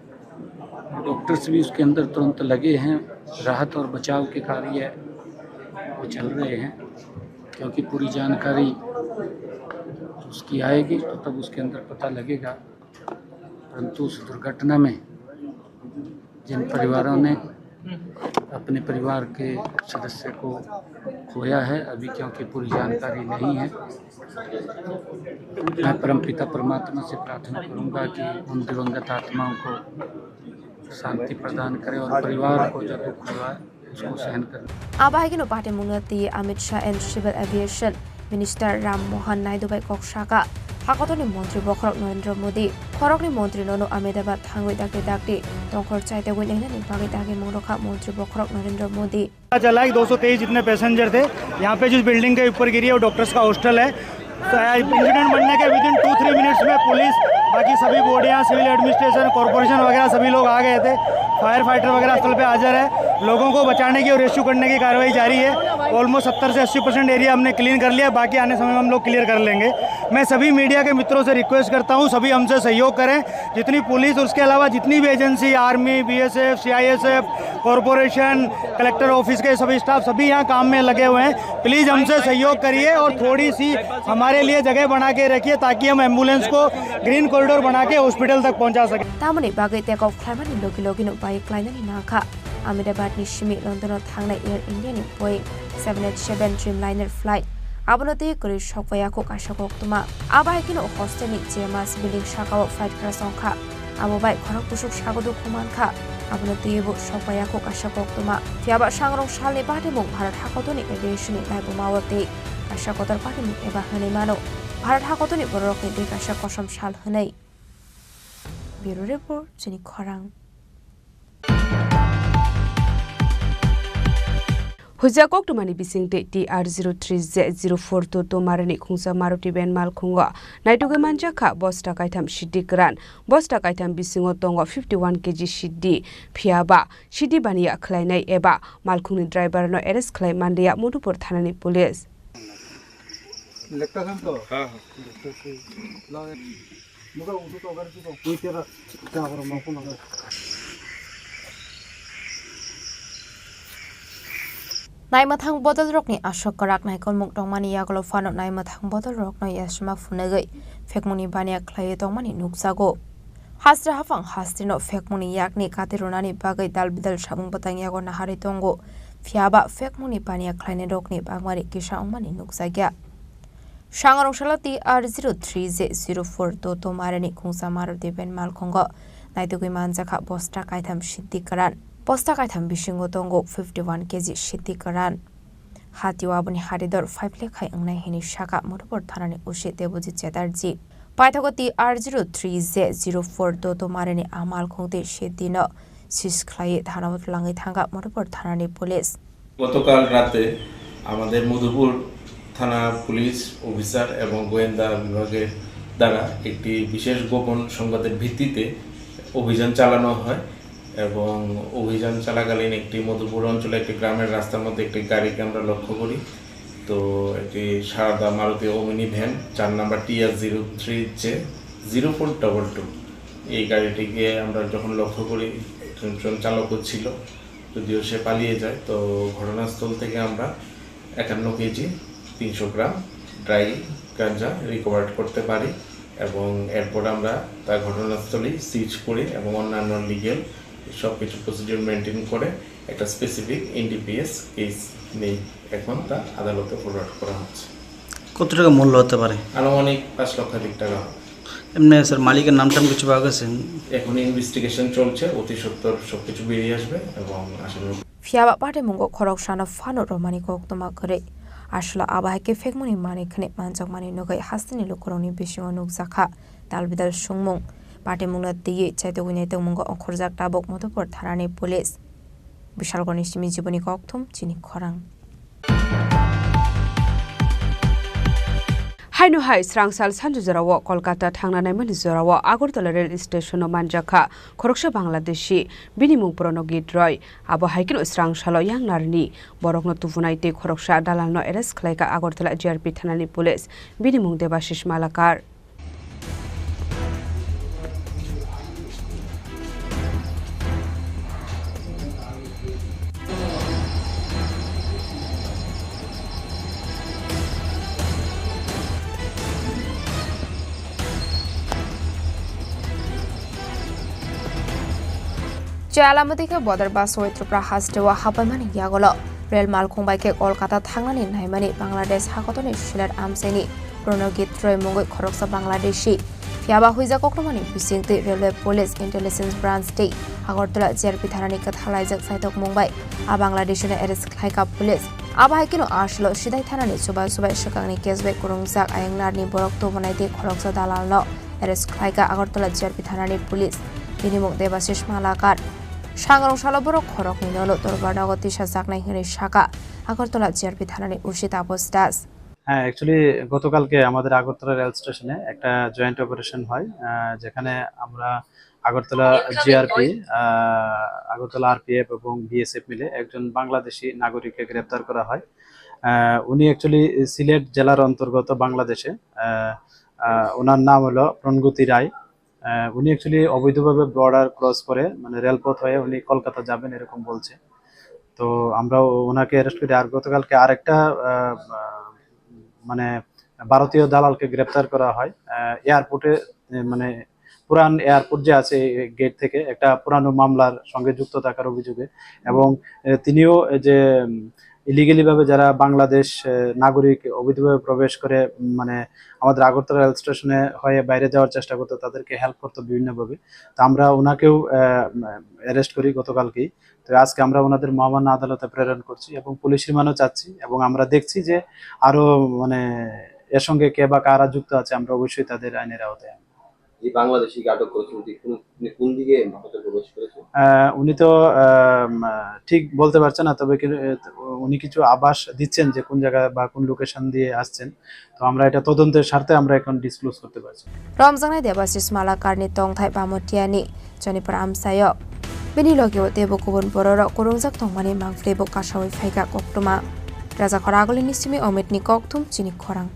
डॉक्टर्स भी उसके अंदर तुरंत लगे हैं, राहत और बचाव के कार्य वो चल रहे हैं, क्योंकि पूरी जानकारी उसकी आएगी तो तब उसके अंदर पता लगेगा। परंतु उस दुर्घटना में जिन परिवारों ने अपने परिवार के सदस्य को खोया है, अभी क्योंकि पूरी जानकारी नहीं है, मैं परमपिता परमात्मा से प्रार्थना करूंगा कि उन दिवंगत आत्माओं को शांति प्रदान करे और परिवार को जो दुख हुआ है, उसको सहन करने। Abo hai kheno patimungno twi Amit Shah and Civil Aviation Minister Ram Mohan Naidu bai kok saka. Hakotorni montri bokhorok Narendra Modi, khoroknwi montri nono Ahmedabad thangwi dakti dakti tongkhor chaitogwi nainani bagwi dagimung rwkha montri bokhorok Narendra Modi. पता चला कि दो सौ तेईस जितने पैसेंजर थे, यहाँ पे जिस बिल्डिंग के ऊपर गिरी है, वो डॉक्टर्स का हॉस्टल है। तो इंसिडेंट बनने के विदिन टू थ्री मिनट्स में पुलिस, बाकी सभी बॉडियाँ, सिविल एडमिनिस्ट्रेशन, कॉरपोरेशन वगैरह सभी लोग आ गए थे। फायर फाइटर वगैरह स्थल पे हाजिर है। लोगों को बचाने की और रेस्क्यू करने की कार्रवाई जारी है। ऑलमोस्ट सत्तर से अस्सी परसेंट एरिया हमने क्लीन कर लिया, बाकी आने समय में हम लोग क्लियर कर लेंगे। मैं सभी मीडिया के मित्रों से रिक्वेस्ट करता हूँ, सभी हमसे सहयोग करें। जितनी पुलिस और उसके अलावा जितनी भी agency, army, BSF, CISF, corporation, collector office के सभी स्टाफ, सभी यहाँ काम में लगे हुए हैं। प्लीज हमसे सहयोग करिए और थोड़ी सी हमारे लिए जगह बना के रखिए, ताकि हम एम्बुलेंस को ग्रीन कॉरिडोर बना के हॉस्पिटल तक पहुंचा सकें। Tamoni bagwi take off khlaimani logi logi no bai klainani nangkha. Ahmedabad ni simi London o thangnai Air India ni Boeing seven eight seven Dreamliner flight. Abono twi kwrwi sokpaiya kho kaisa koktwma. Abo hai kheno hostel ni J M S building saka o flight crash wngkha. Abo bai khorok bwswk sago dukhu mankha. Abono twiwi bo sokpaiya kho kaisa koktwma. Phiyaba sangrong salni patimung Bharat hakotorni aviation ni laibuma o tei kaisa kotor patimung eba hwnwi mano. Bharat hakotorni bororokni tei kaisa kosom sal hwnwi. Bureau Report, Chini Khorang. Huijak koktwmani bisingtwi T R zero three Z zero four Toto Marani khungsa Maruti van malkhungo naitugwi manjakha bosta kaitham siddi kwran. Bosta kaitham bisingo tongo fifty one K G siddi, phiyaba siddi baniya khwlainai eba malkhungni driver no arrest khwlai manliya Madhupur thanani police. Naimwthang bodolrokni aswk kwrak naikolmung tongmani yagulo phano naimwthang bodolrokno yasma phunugwi phekmungni baniya khlaiwi tongmani nukjago. Hasra haphang hastrino phekmungni yakni kati rwnani bagwi dal bidal samung bwtang yago naharwi tongo, phiyaba phekmungni baniya khlainairokni bangmari kisa wngmani nukjakya. Sangrong salo T R zero three Z zero four Toto Marani khungsa Maruti van malkhungo naitugwi manjakha bosta kaitham siddi kwran. Bosta kaitham bisingo tongo fifty one K G siddi kwran. Hatio aboni haridor five lakh khai wngnai hwnwi sakha Madhupur thanani O C Debojit Chatterjee. Paithago T R zero three J zero four Dodo Marini a malkhung tei sedino sis khlaiwi thanao twlangwi thangkha Madhupur thanani police. গতকাল রাতে আমাদের মধুপুর থানা police officer এবং গোয়েন্দা বিভাগের দ্বারা একটি বিশেষ গোপন সংবাদের ভিত্তিতে অভিযান চালানো হয় এবং অভিযান চলাকালীন একটি মধুপুর অঞ্চলে একটি গ্রামের রাস্তার মধ্যে একটি গাড়িকে আমরা লক্ষ্য করি। তো একটি সাদা মারুতি ওমিনি ভ্যান, চার number T R zero three J zero four double two, এই গাড়িটিকে আমরা যখন লক্ষ্য করি, একজন চালকও ছিল, যদিও সে পালিয়ে যায়। তো ঘটনাস্থল থেকে আমরা একান্ন কেজি তিনশো গ্রাম ড্রাই গাঞ্জা রিকভার করতে পারি এবং এরপর আমরা তা ঘটনাস্থলেই সিজ করি এবং অন্যান্য লিগ্যাল সব কিছু প্রসিডিউর মেনটেন করে একটা স্পেসিফিক এনডিপিএস কেস নেই। এখন তা আদালতে ফরওয়ার্ড করা হচ্ছে। কত টাকা মূল্য হতে পারে? আনুমানিক পাঁচ লক্ষাধিক টাকা হবে। এমনি স্যার, মালিকের নাম টাম কিছু পাওয়া গেছে? এখন ইনভেস্টিগেশন চলছে, অতি সত্বর সবকিছু বেরিয়ে আসবে এবং আশা করি Phiya ba patimungo khoroksano phano romani koktwma kwrwi. Aswkla abo hai khe phekmani manwi khwnwi manjakmani nugwi hasteni lukurokni bisingo nukjakha dalbidal songmung. Patimungno twiwi chaitugwi naitokmungo ongkhorjak tabuk Madhupur thanani police. Bishalgorni simi Jiboni Kokthum, chini khorang. Haino hai srangsal sanju jorao Kolkata thangna naimani jorao Agartala rail station-o manjakha khoroksa Bangladeshi, bini mung Pranogit Roy. Abo hai kheno srangsalo yang narni borokno tubunai tei khoroksa dalalno arrest khlaikha Agartala G R P thanani police, bini mung Debashish Malakar. Chalamati khe bodor bus oi Tripura hasteo hapaimani yagulo rel malkhung bai khe Kolkata thangnani naimani Bangladesh hakotorni Sylhet amchaini Pranogit Roy mungwi khoroksa Bangladeshi. Phiya ba huijak kokrumani bisingtwi Railway Police Intelligence Branch tei Agartala G R P thanani kwthalaijak chaitokmung bai a Bangladeshino arrest khlaikha police. Abo hai kheno aswklo Sidai thanani chubai chubai swkangni case bai kwrwngjak ayang narni borok tubunai tei khoroksa dalalno arrest khlaikha Agartala G R P thanani police. Bini mung Debashish Malakar. Sangrong salo borok khoroknwi nono dorbar nogo tisajaknai hwnwi sakha Agartala G R P thanani O C Taposh Das. হ্যাঁ, অ্যাকচুয়ালি গতকালকে আমাদের আগরতলা রেল স্টেশনে একটা joint operation হয়, আহ, যেখানে আমরা আগরতলা জিআরপি, আহ, আগরতলা আরপিএফ এবং বিএসএফ মিলে একজন বাংলাদেশি নাগরিককে গ্রেপ্তার করা হয়। আহ, উনি অ্যাকচুয়ালি সিলেট জেলার অন্তর্গত বাংলাদেশে। আহ, আহ, ওনার নাম হলো প্রণগতি রায়। আহ, উনি অ্যাকচুয়ালি অবৈধভাবে বর্ডার ক্রস করে, মানে, রেলপথ হয়ে উনি কলকাতা যাবেন এরকম বলছে। তো আমরা ও-, ওনাকে অ্যারেস্ট করি। আর গতকালকে আরেকটা, আহ, আহ, মানে, ভারতীয় দালালকে গ্রেপ্তার করা হয়, আহ, এয়ারপোর্টে, এ, মানে, পুরান এয়ারপোর্ট যে আছে, এই গেট থেকে একটা পুরানো মামলার সঙ্গে যুক্ত থাকার অভিযোগে। এবং, এ, তিনিও এই যে, উম, ইলিগালি ভাবে যারা বাংলাদেশ, এ, নাগরিক অবৈধভাবে প্রবেশ করে, উম, মানে, আমাদের আগরতলা রেল স্টেশনে হয়ে বাইরে যাওয়ার চেষ্টা করতো, তাদেরকে হেল্প করতো বিভিন্নভাবে। তো আমরা ওনাকেও, আহ, অ্যারেস্ট করি গতকালকেই। তো আজকে আমরা ওনাদের মহামান্য আদালতে প্রেরণ করছি এবং পুলিশ রিমান্ডও চাচ্ছি এবং আমরা দেখছি যে আরো, মানে, এর সঙ্গে কে বা কারা যুক্ত আছে, আমরা অবশ্যই তাদের আইনের আওতায় আনবো। যে বাংলাদেশিকে আটক করেছেন, উনি কোন, উনি কোন দিকে ভারতে প্রবেশ করেছেন? আহ, উনি তো, আহ, উম, ঠিক বলতে পারছেন না, তবে কি, আহ, উনি কিছু আভাস দিচ্ছেন যে কোন জায়গা বা কোন লোকেশন দিয়ে আসছেন। তো আমরা এটা তদন্তের স্বার্থে আমরা এখন ডিসক্লোজ করতে পারছি না। Romjaknai Debashish Malakarni tongthai Bamutiani Chonipra amchaio. Bini logio teibo kubun bororok kwrwngjak tongmani mangpili bo kasawi phaikha koktwma. Rajakhor Agulini simi Omitni kokthum chini khorang.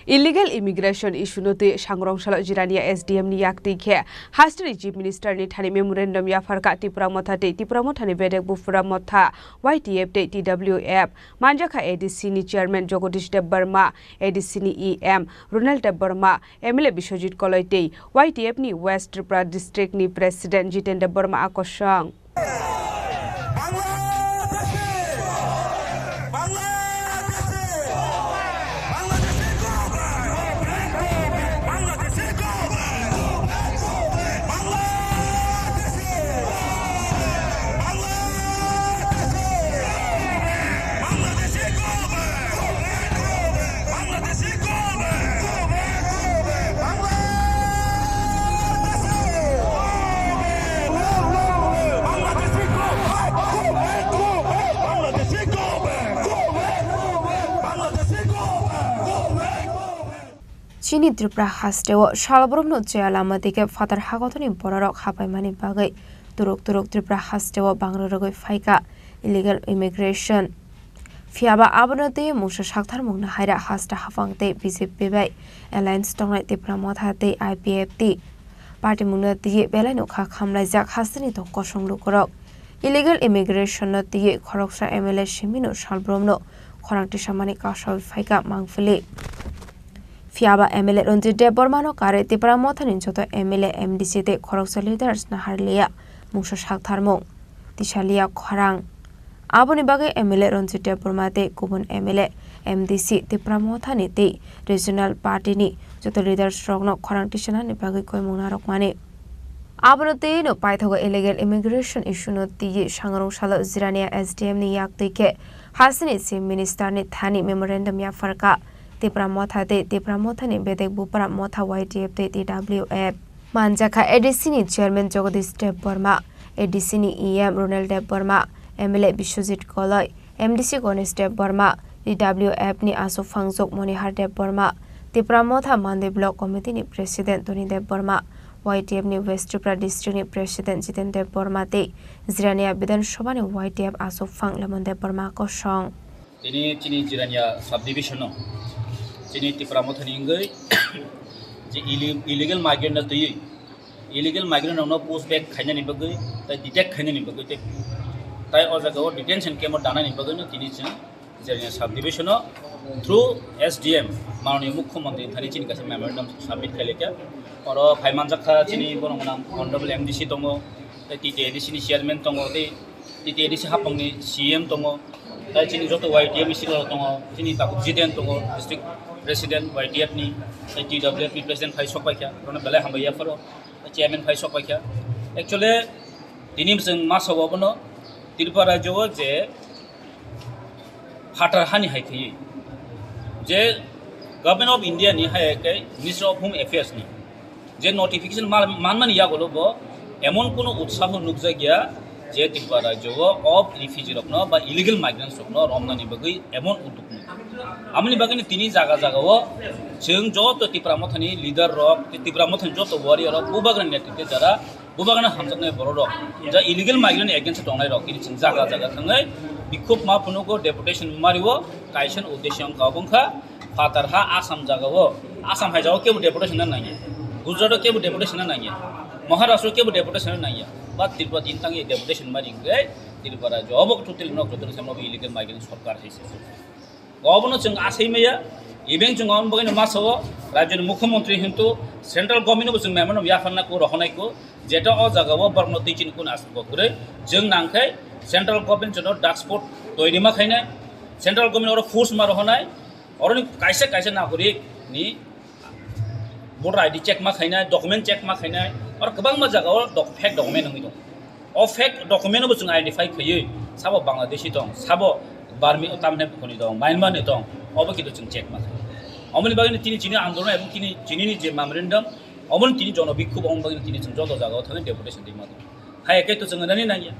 Illegal immigration issue no twi Sangrongsalo Jirania S D M ni yaktwi khe hasteni Chief Minister ni thani memorandum yapharkha Tipra Motha tei Tipra Motha ni bedek Bufura Motha, Y T F tei T W F. Manjakha A D C ni chairman Jagadish Debbarma, A D C ni E M Ronald Debbarma, M L A Biswajit Koloi tei Y T F ni West Tripura district ni president Jiten Debbarma a kosong. Chini Tripura hasteo salbrumno chaya lama dike phatar hakotorni bororok hapaimani bagwi turuk turuk Tripura hasteo bangrwrwgwi phaikha illegal immigration. Phiyaba abono twi mungsa saktharmungno haira hasta haphang tei B J P bai alliance tongnai Tipra Motha tei I P F T party mungno twi belai nokha khamlaijak hasteni tong kosong lukurok. Illegal immigration no twi khoroksa M L A simino salbrumno khorang tisamani kasawi phaikha mangphili. Phiyaba M L A Ranjit Debbarmano karwi Tipra Mothani joto M L A, M D C tei khoroksa leaders naharliya mungsa saktharmung, tisaliya khorang. Aboni bagwi M L A Ranjit Debbarma tei kubun M L A, M D C Tipra Mothani tei regional party ni joto leaders rokno khorang tisanani bagwi koimung narwkmani. Abono twi'-no paithago illegal immigration issue no twi sangrong salo Jirania S D M ni yak twi khe hasteni Chief Minister ni thani memorandum yapharkha. Tipra Motha tei Tipra Mothani bedek bupra Motha Y T F tei T W F. Manjakha A D C ni Chairman Jagadish Debbarma, A D C ni E M Ronald Debbarma, M L A Biswajit Koloi, M D C Ganesh Debbarma, T W F ni aswk phangjak Monihar Debbarma, Tipra Motha Mandwi Block Committee ni President Tony Debbarma, Y T F ni West Tripura District ni President Jiten Debbarma tei Jirania Bidhan Sabha ni Y T F aswk phang Lemon Debbarma kosong. Tini chini Jirania subdivision o chini Tipra Mothani wngwi je ille-, illegal migrant no twiwi, illegal migrant rokno push back khainani bagwi tei detect khainani bagwi tei, tai o jaga o detention camp o danani bagwi no tini chwng Jirania subdivision o through S D M Mananiya Mukhyamantri thani chini kaisa memorandum submit khailai kha. Oro phai manjak kha chini borok gwnang Honorable M D C tongo, tei T T A D C ni chairman tongo, tei T T A D C hapang ni C M tongo, tei chini joto Y T F ni senior tongo, chini tabuk Jiten tongo, district president Y T F ni, tei T W F ni president phai sok pai kha, bono belai hambai ya pharo, tei chairman phai sok pai kha. Actually, tini chwng ma sabo bono Tripura rajyo o je phatar hani hai khaiwi je Government of India ni hai khe Ministry of Home Affairs ni je notification mal-, manmani yagulo bo emon kuno utsaho nukjakya je Tripura rajyo o of refugee rokno ba illegal migrants rokno romnani bagwi emon udduk nai. Amoni bagwino tini jaga jaga o chwng joto Tipra Mothani leader rok, Tipra Mothani joto warrior rok, bubagrani netritwe jara Bubagrano hamjaknai borok rok, ja illegal migrant ni against o tongnai rok, tini chwng jaga jaga thangwi bikhuk ma phunugo, deputation mari o, kaisa ni uddesho wngkha, obo wngkha phatar ha Assam jaga o, Assam hai jaga o kebo deputation no nangya, Gujarat o kebo deputation no nangya, Maharashtra o kebo deputation no nangya, ba Tripura din tangwi deputation mari hwnkhe Tripura rajyo obo totally no, totally samo illegal migrant sorkar hai se. Obono chwng asai maya, even chwng omo bagwino ma sao, rajyoni mukhyamantri hintu central government bo chwng memorandum yapharna ko rohonai ko, jeta o jaga o borokno twi chini kun aswk bo kwrwi, chwng nangkhe central government jono task force toiri ma khainai, central government oro force ma rohonai, oroni kaisa kaisa nagorik ni voter I D check ma khainai, document check ma khainai, oro kwbangma jaga o doc-, fake document wngwi tongo. O fake document bo chwng identify khaiwi, sabo Bangladeshi tong, sabo Burmi, tamni khoni tong, Myanmar ni tong, obo kintu chwng check ma khainai. Omoni bagwi tini chini andolon ebong tini, chini ni je memorandum, omoni tini jono bikhub, omoni bagwi tini chwng joto jaga o thangwi deputation rima tong. Hai khe to chwng nani nangya.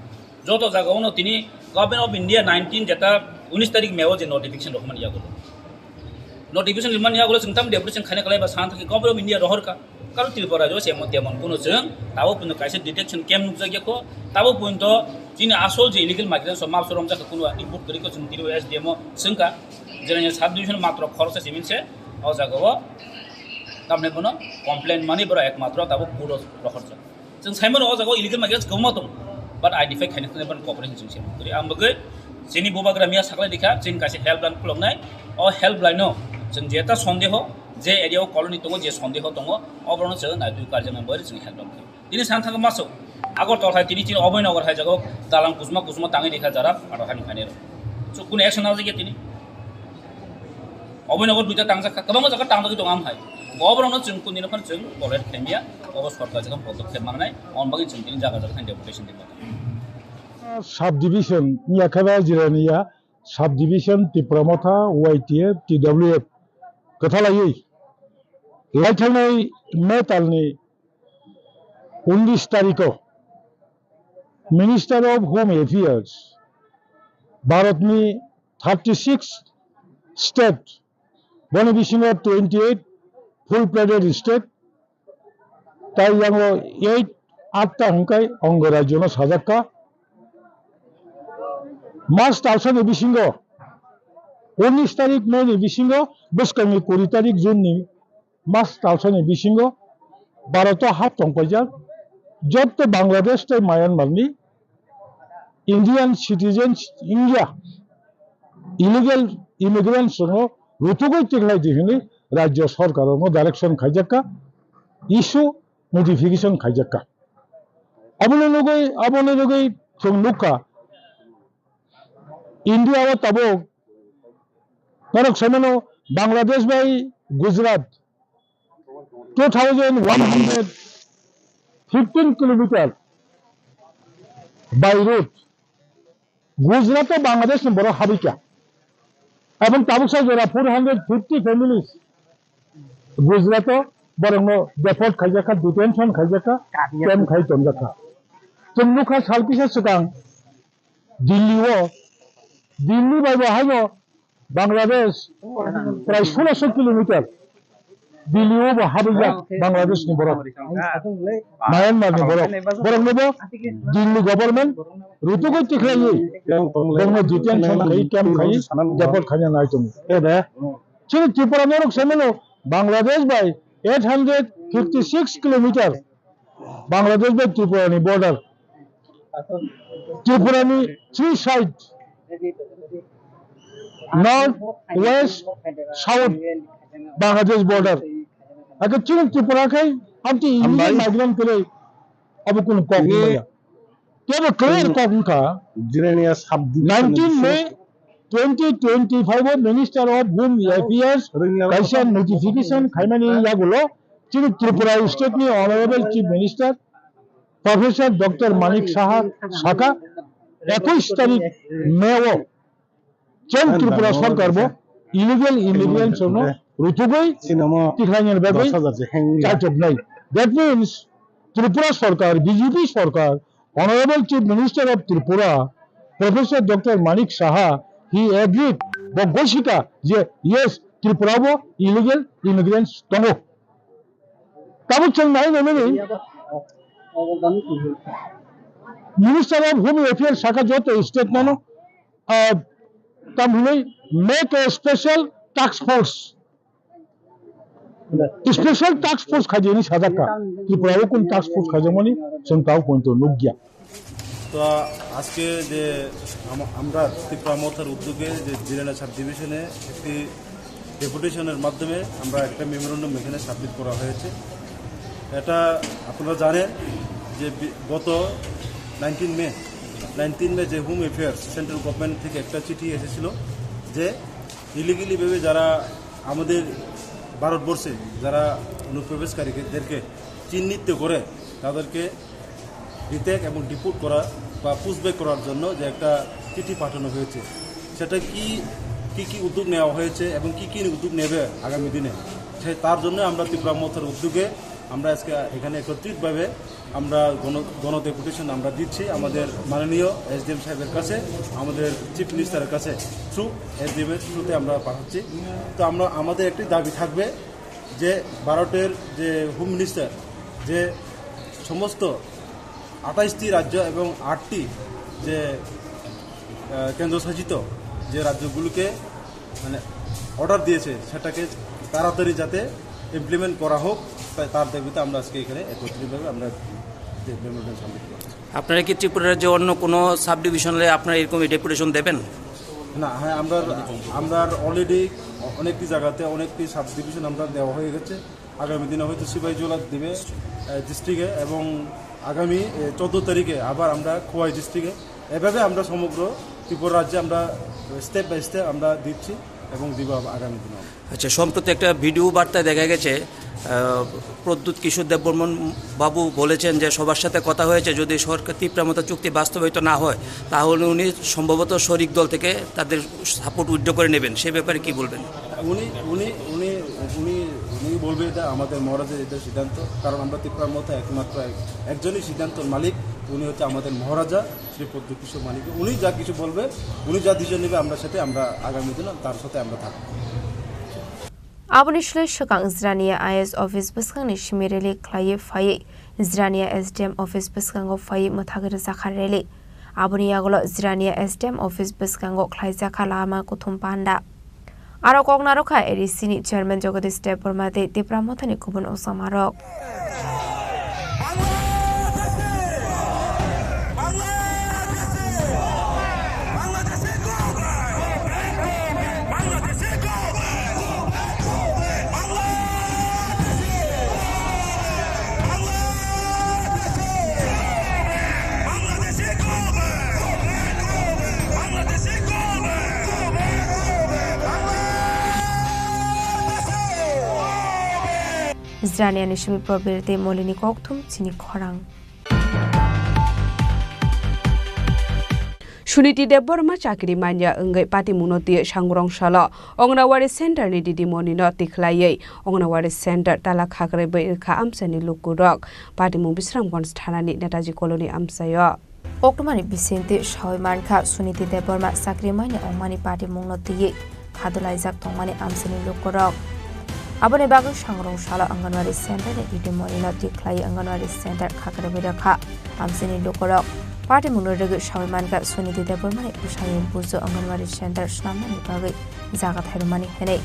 Joto jaga ono tini Government of India nineteen jeta unis tarik May o je notification rohormani yagulo. Notification rimani yagulo chwng tam deputation khaina kalai ba san thangwi Government of India rohorkha. Karon Tripura rajyo se emon temon kuno chwng tabo puno kaisa detection camp nukjakya kho. Tabo punto chini asol je illegal migrants o mapso romjakha kuno input kwrwi kho chwng tini S D M o swngkha. Jerani sub division matro khoroksa simin se o jaga o tamni bono complaint mani borok ekmatro tabo court o rohorjak. Chwng saimano o jaga o illegal migrants kwbangma tongo, but identify khaina thangwi bono cooperation chwng se kwrwi. Ang bagwi chini bubagra miya saklai dikha, chini kaisa helpline khuloknai. O helpline no chwng jeta sondeho, je area o colony tongo, je sondeho tongo, oborokno chwng naitwi karjaknai bagwi chwng helpline khaio. Tini san thangwi maso Agartala hai tini chini Abhaynagar hai jaga o dalang kusma kusma tangwi rikha jara phatar hani phainai rok. So, kunu action najakya tini? Abhaynagar duita tangjak kha, kwbangma jaga tangjagwi tongo am hai. Oborokno chwng kundino phano chwng tolerate khaimya, obo sorkar jagha podokkhep mannai, on bagwi chwng tini jaga jaga thani deputation rimani. Subdivision, Miyakhaba Jiraniya subdivision, Tipra Motha, Y T F, T W F kwthalaiwi laithangnai May talni unis tariko Minister of Home Affairs, Bharatni thirty six state, boni bisingo twenty eight full fledged state, tai yango eight atta hwnkhe ongo rajyono sajakka. March talsani bisingo, unis tarik May ni bisingo, bwskangni kuri tarik June ni March talsani bisingo Bharat o hap tongpaijak jotto Bangladesh tei Myanmar ni Indian citizens wngya illegal immigrants rokno rutugwi tikhlai di hwnwi rajyo sorkar rokno direction khaijakka, issue notification khaijakka. Aboni nugwi, aboni nugwi chwng nukha, India o tabuk norok saimano Bangladesh bai Gujarat two thousand one hundred fifteen kilometer by road. Gujarat o Bangladesh ni borok habikha. Aboni tabuksa jora four hundred fifty families Gujarat o borokno deport khaijakha, detention khaijakha, camp khai tonjakha. Chwng nukha sal kisa swkang Delhi o, Delhi bai bo haino Bangladesh prai soloso kilometer. Delhi o bo habijak Bangladesh ni borok, Myanmar ni borok, borok no bo Delhi government rutugwi tikhlaiwi borokno detention khai, camp khai, deport khaina nai tongo. Chini Tripura norok saimano Bangladesh bai eight hundred fifty six kilometer Bangladesh bai Tripura ni border. Tripura ni three side, north, west, south, Bangladesh border. Ake chini Tripura khai amti illegal migrant kele abo kun kok ni maya. Tebo clear kok wngkha. Jirania sub division nineteen May twenty twenty-five o Minister of Home Affairs kaisa notification khaimani yagulo chini Tripura State ni Honorable Chief Minister Professor Doctor Manik Saha saka ekush tarik May o chwng Tripura sorkar bo illegal immigrants no rutugwi tikhlainani bagwi chaichoknai. That means Tripura sorkar, B J P sorkar, Honorable Chief Minister of Tripura, Professor Doctor Manik Saha, he agreed, bo gosika je yes, Tripura bo illegal immigrants tongo. Tabuk chwng nai nai nai Minister of Home Affairs saka joto state nano, ah, tam hwnwi make a special task force. Special task force khaijani sajakka. Tripura o kun task force khaijakmani chwng tao pointo nukya. তো আজকে যে আম-, আমরা ত্রিপুরা মথার উদ্যোগে যে জিরানা সাব ডিভিশনে একটি ডেপুটেশনের মাধ্যমে আমরা একটা মেমোরেন্ডাম এখানে সাবমিট করা হয়েছে। এটা আপনারা জানেন যে বি-, গত নাইনটিন মে, নাইনটিন মে যে হোম অ্যাফেয়ার্স সেন্ট্রাল গভর্নমেন্ট থেকে একটা চিঠি এসেছিল যে ইলিগালিভাবে যারা আমাদের ভারতবর্ষে যারা অনুপ্রবেশকারীদেরকে চিহ্নিত করে তাদেরকে রিটেক এবং ডিপোর্ট করা বা পুশব্যাক করার জন্য যে একটা চিঠি পাঠানো হয়েছে, সেটা কি, কি কি উদ্যোগ নেওয়া হয়েছে এবং কি কি উদ্যোগ নেবে আগামী দিনে, সে, তার জন্য আমরা ত্রিপুরা মথার উদ্যোগে আমরা আজকে এখানে একত্রিতভাবে আমরা গণ-, গণ ডেপুটেশন আমরা দিচ্ছি আমাদের মাননীয় এসডিএম সাহেবের কাছে, আমাদের চিফ মিনিস্টারের কাছে, থ্রু এসডিএম এর থ্রুতে আমরা পাঠাচ্ছি। তো আমরা, আমাদের একটি দাবি থাকবে যে ভারতের যে হোম মিনিস্টার যে সমস্ত আঠাশটি রাজ্য এবং আটটি যে, আহ, কেন্দ্রশাসিত যে রাজ্যগুলোকে মানে অর্ডার দিয়েছে, সেটাকে তাড়াতাড়ি যাতে ইমপ্লিমেন্ট করা হোক, তাই তার দাবিতে আমরা আজকে এখানে একত্রিতভাবে আমরা যে মেমোরেন্ডাম সাবমিট করছি। আপনারা কি ত্রিপুরা রাজ্যে অন্য কোনো সাব ডিভিশনে আপনারা এরকম ডেপুটেশন দেবেন? না, হ্যাঁ, আমরা, আমরা অলরেডি অনেকটি জায়গাতে অনেকটি সাব ডিভিশন আমরা দেওয়া হয়ে গেছে। আগামী দিনে হয়তো সিপাহীজলা দিবে, আহ, ডিস্ট্রিক্টে, এবং আগামী, এ, চোদ্দ তারিখে আবার আমরা খোয়াই ডিস্ট্রিক্টে। এভাবে আমরা সমগ্র ত্রিপুরা রাজ্যে আমরা স্টেপ বাই স্টেপ আমরা দিচ্ছি এবং দিব আব-, আগামী দিনে। আচ্ছা, সম্প্রতি একটা ভিডিও বার্তায় দেখা গেছে, আহ, প্রদ্যুৎ কিশোর দেববর্মন বাবু বলেছেন যে সবার সাথে কথা হয়েছে, যদি সরকার তিপ্রা মথা চুক্তি বাস্তবায়িত না হয়, তাহলে উনি সম্ভবত শরিক দল থেকে তাদের সাপোর্ট উইথড্র করে নেবেন, সে ব্যাপারে কি বলবেন? উনি, উনি, উনি, উনি, উনি বলবে এটা আমাদের মহারাজের এটা সিদ্ধান্ত, কারণ আমরা তিপ্রা মথা একমাত্র এক-, একজনই সিদ্ধান্তর মালিক, উনি হচ্ছে আমাদের মহারাজা শ্রী প্রদ্যুৎ কিশোর মানিক। উনি যা কিছু বলবে, উনি যা ডিসিশন নেবে, আমরা সাথে, আমরা আগামী দিনে তার সাথে আমরা থাকবো। Aboni slai swkang Jirania I S office bwskangni simi rally khlaiwi phaiwi Jirania S D M office bwskango phaiwi mwthagwi rwjakha rally. Aboni yagulo Jirania S D M office bwskango khlaijakha lama kuthum panda. Aro kok narwkha A D C ni chairman Jagadish Debbarma tei Tipra Mothani kubun osamarok. Jiraniani simi Probir tei Molini kokthum chini khorang. Suniti Debbarma chakri manya wngwi patimungno twiwi Sangrong salo Anganwadi Center ni didimoni no tikhlaiwi Anganwadi Center tala khakrwi bai rwkha amchaini lukurok. Patimung Bisramganj thanani Netaji Colony amchaio. Koktwmani bisingtwi sawi mankha Suniti Debbarma chakri manya wngmani patimungno twiwi khadulaijak tongmani amchaini lukurok. Aboni bagwi Sangrong salo Anganwadi Center ni didimoni no tikhlaiwi Anganwadi Center khakrwi bai rwkha. Amchaini lukurok patimungno rwgwi sawi mankha Suniti Debbarmani bwsani bujo Anganwadi Center swnamnani bagwi jaga thairwmani hwnwi.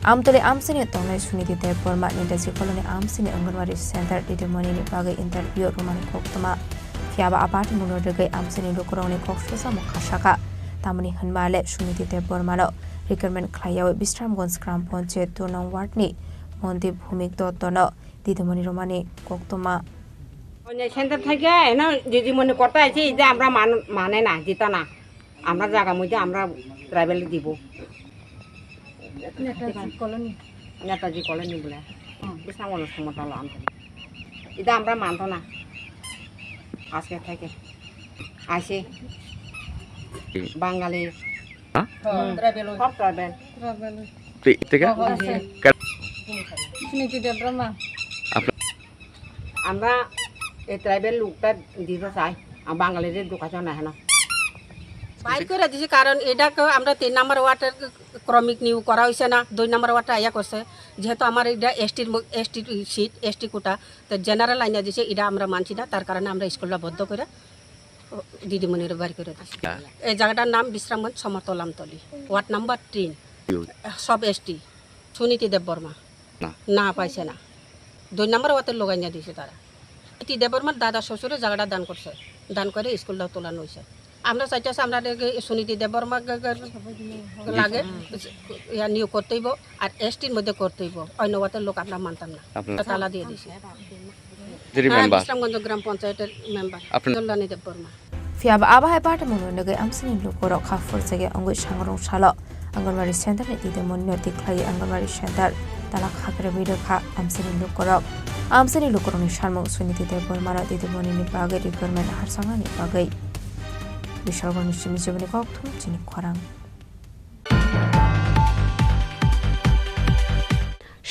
Amtwlwi amchaini tongnai Suniti Debbarma Netaji Colony amchaini Anganwadi Center didimoni ni bagwi interview rwmani koktwma. Phiyaba a patimungno rwgwi amchaini lukurokni kok sujamo khasakha. Tamoni hwnba le Suniti Debbarmano recruitment khlaiyawi Bisramganj Gram Panchayat two nong ward ni Mondi Bhumik Dotto no didimoni rwmani koktwma. Onye center theke eno didimoni korta aise, ide amra man-, mane na, jita na. Amra jaga moidhe amra tribal dibo. Netaji Colony. Netaji Colony bole. Hmm. Bisramganj somotalo amra. Ide amra manto na. Aske theke. Aise. Bangali. Ha? Hmm. Tribal. Sab tribal. Tribal. Ti-, tiga? Oh, ase. Ka- Suniti Debbarma. Apna- আমরা এই ট্রাইবেল লোকটা দিতে চাই, আর বাঙালিদের ঢুকাতে না হেন। বাইর করে দিছি, কারণ এটাকে আমরা তিন নম্বর ওয়ার্ডের ক্রমিক নিয়োগ করা হয়েছে না, দুই নম্বর ওয়ার্ডটা আইয়া করছে। যেহেতু আমার এটা এসটির ম-, এসটির সিট, এসটি কোটা, তো জেনারেল আইনা দিছে, এটা আমরা মানছি না, তার কারণে আমরা স্কুলটা বন্ধ করে দিদিমণির বাড়ি করে দিছি। হ্যাঁ। এই জায়গাটার নাম বিশ্রামগঞ্জ সমতল আমতলি, ওয়ার্ড নাম্বার তিন, সব এসটি, সুনীতি দেববর্মা। না। না পাইছে না, দুই নম্বর ওয়ার্ডের লোক আইনা দিছে তারা। সুনীতি দেববর্মার দাদা শ্বশুরে জায়গাটা দান করছে, দান করে স্কুলটাও তোলানো হয়েছে। আমরা চাইতেছি আমরা সুনীতি দেববর্মা গ-, গ-, লাগে ইয়া নিয়োগ করতে হইব, আর এসটির মধ্যে করতে হইব, অন্য ওয়ার্ডের লোক আমরা মানতাম না। আপনার তালা দিয়ে দিছি। যিনি হ্যাঁ, মেম্বার। বিশ্রামগঞ্জ গ্রাম পঞ্চায়েতের মেম্বার আপনার কল্যাণী Debbarma. Phiyaba abo hai patimungno nugwi amsini lukurok kha phurchagwi wngwi sangrong salo Anganwadi center ni didimoni no tikhlaiwi Anganwadi center tala khakrwi rwkha amsini lukurok. Amsini lukurokni samung Suniti Debbarmano didimoni ni bagwi recruitment harsangnani bagwi. Bishalgongni simi chiboni kokthum chini khorang.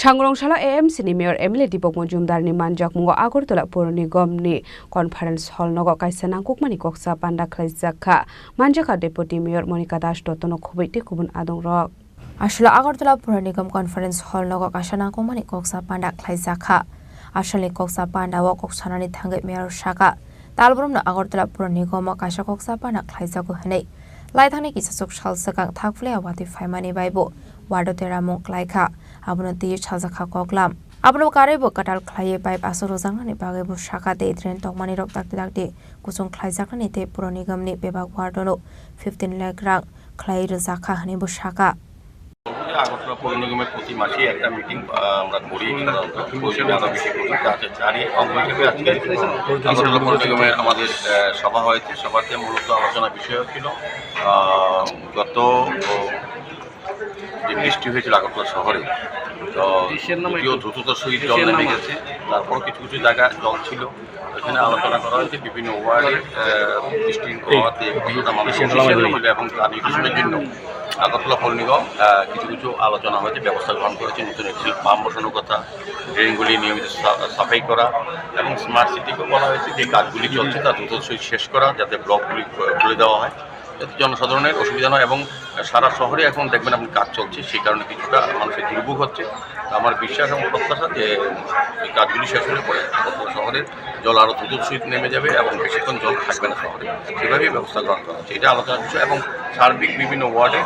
Sangrong salo A M C ni Mayor M L A Deepak Majumdar ni manjakmungo Agartala Pur Nigam ni Conference Hall nogo kaisa nangkukmani koksa panda khlaijak kha. Manjakha Deputy Mayor Monika Das Dotto no khubui tei kubun adong rok. Aswk Agartala Pur Nigam Conference Hall nogo kaisa nangkukmani koksa panda khlaijak kha. Aswkni koksa panda o kok sanani thangwi Mayor saka, Talbrumno Agartala Pur Nigamo kaisa koksa panda khlaijago hwnwi. Laithangni kisachuk sal swkang thakphleya watwi phaimani bai bo wardo teramung khlaikha, abono twiwi saljakha koklam. Abono karwi bo kwtal khlaiwi pipe aswk rwjaknani bagwi bo saka tei drain tongmani rok dakti dakti kuchung khlaijaknani tei Pur Nigamni bebak wardono fifteen lakh rang khlaiwi rwjakha hwnwi bo saka. Agartala পৌর নিগমের প্রতি মাসেই একটা মিটিং, আহ, আমরা করি সাধারণত। প্রয়োজনে আরো বেশি করি, যাতে চারি অঙ্গ হিসেবে আজকে আগরতলা পৌর নিগমের আমাদের, আহ, সভা হয়েছে। সভাতে মূলত আলোচনার বিষয় ছিল, আহ, গত, ও, যে বৃষ্টি হয়েছিল আগরতলা শহরে, তো যদিও দ্রুততার সহিত জল নেমে গেছে, তারপরও কিছু কিছু জায়গা জল ছিল। এখানে আলোচনা করা হয়েছে বিভিন্ন ওয়ার্ডে, আহ, বৃষ্টির প্রভাবে কতটা মানুষ অসুবিধা হয়েছিল এবং তার নিরসনের জন্য আগরতলা পৌর নিগম, আহ, কিছু কিছু আলোচনা হয়েছে, ব্যবস্থা গ্রহণ করেছে, নতুন এক্সিট পাম্প বসানোর কথা, ড্রেনগুলি নিয়মিত সা-, সাফাই করা এবং স্মার্ট সিটিকে বলা হয়েছে যে কাজগুলি চলছে তা দ্রুত শেষ করা, যাতে ব্লকগুলি খু-, খুলে দেওয়া হয়, যাতে জনসাধারণের অসুবিধা নয় এবং সারা শহরে এখন দেখবেন আপনি কাজ চলছে, সেই কারণে কিছুটা মানুষের দুর্ভোগ হচ্ছে। তো আমার বিশ্বাস এবং প্রত্যাশা যে এই কাজগুলি শেষ হলে পরে শহরের জল আরও দ্রুত গতিতে নেমে যাবে এবং বেশিক্ষণ জল থাকবে না শহরে, সেভাবেই ব্যবস্থা গ্রহণ করা হচ্ছে। এটা আলোচনার বিষয় এবং সার্বিক বিভিন্ন ওয়ার্ডে,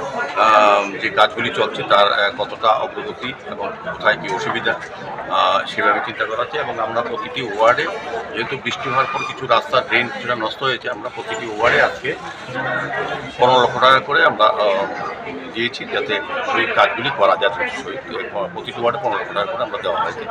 আহ, যে কাজগুলি চলছে তার, আহ, কতটা অগ্রগতি এবং কোথায় কী অসুবিধা, আহ, সেভাবে চিন্তা করা হচ্ছে। এবং আমরা প্রতিটি ওয়ার্ডে, যেহেতু বৃষ্টি হওয়ার পর কিছু রাস্তার ড্রেন কিছুটা নষ্ট হয়েছে, আমরা প্রতিটি ওয়ার্ডে আজকে পনেরো লক্ষ টাকা করে আমরা, আহ, দিয়েছি, যাতে ওই কাজগুলি করা যায়। প্রতিটি ওয়ার্ডে পনেরো লক্ষ টাকা করে আমরা দেওয়া হয়েছে।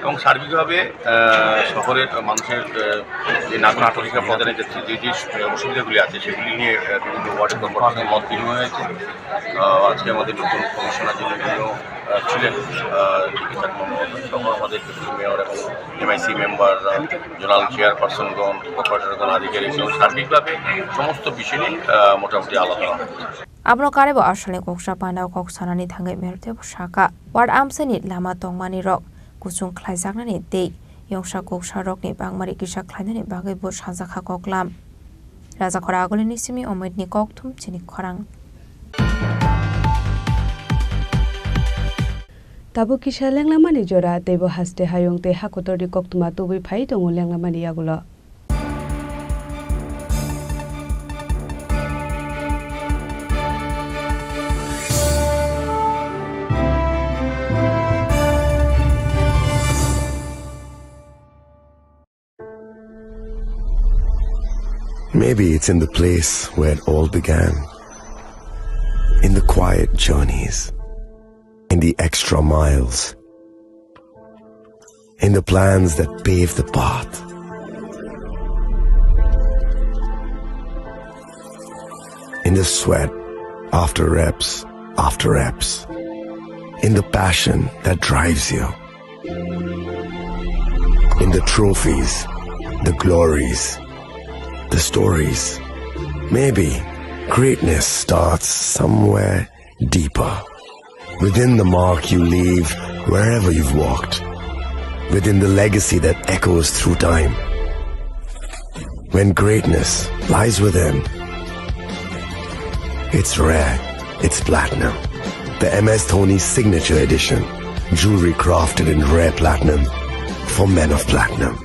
এবং সার্বিকভাবে, আহ, শহরের মানুষের, আহ, যে নাগরিক পরিষেবা প্রদানের যে, যে, যে অসুবিধাগুলি আছে, সেগুলি নিয়ে, আহ, বিভিন্ন ওয়ার্ডে কর্মকর্তাদের মত বিনিময় হয়েছে। আহ, আজকে আমাদের নতুন কমিশনার যিনি, উনিও, আহ, ছিলেন, আহ, ডিপি চাকমা মহোদয়, সহ আমাদের ডেপুটি মেয়র এবং এমআইসি মেম্বার, আহ, জোনাল চেয়ারপারসনগণ, কর্পোরেটরগণ, আধিকারিক সহ সার্বিকভাবে সমস্ত বিষয় নিয়ে, আহ, মোটামুটি আলোচনা হয়েছে। Abono karebo asalni kok sa panda kok sanani thangwi Mertebo saka, ward amchaini lama tongmani rok kuchung khlaijaknani tei yongsa kok sa rokni bangmari kisa khlainani bagwi bo sajakha koklam. Rajakhora Agulini simi Omitni kokthum chini khorang. Tabuk kisa lenglamani jora, teibo haste hayung tei hakotorni koktwma tubui phai tongo lenglamani yagulo. Maybe it's in the place where it all began. In the quiet journeys. In the extra miles. In the plans that pave the path. In the sweat after reps after reps. In the passion that drives you. In the trophies, the glories, the stories. Maybe greatness starts somewhere deeper. Within the mark you leave wherever you've walked. Within the legacy that echoes through time. When greatness lies within, it's rare, it's platinum. The M S Dhoni Signature Edition. Jewelry crafted in rare platinum for men of platinum.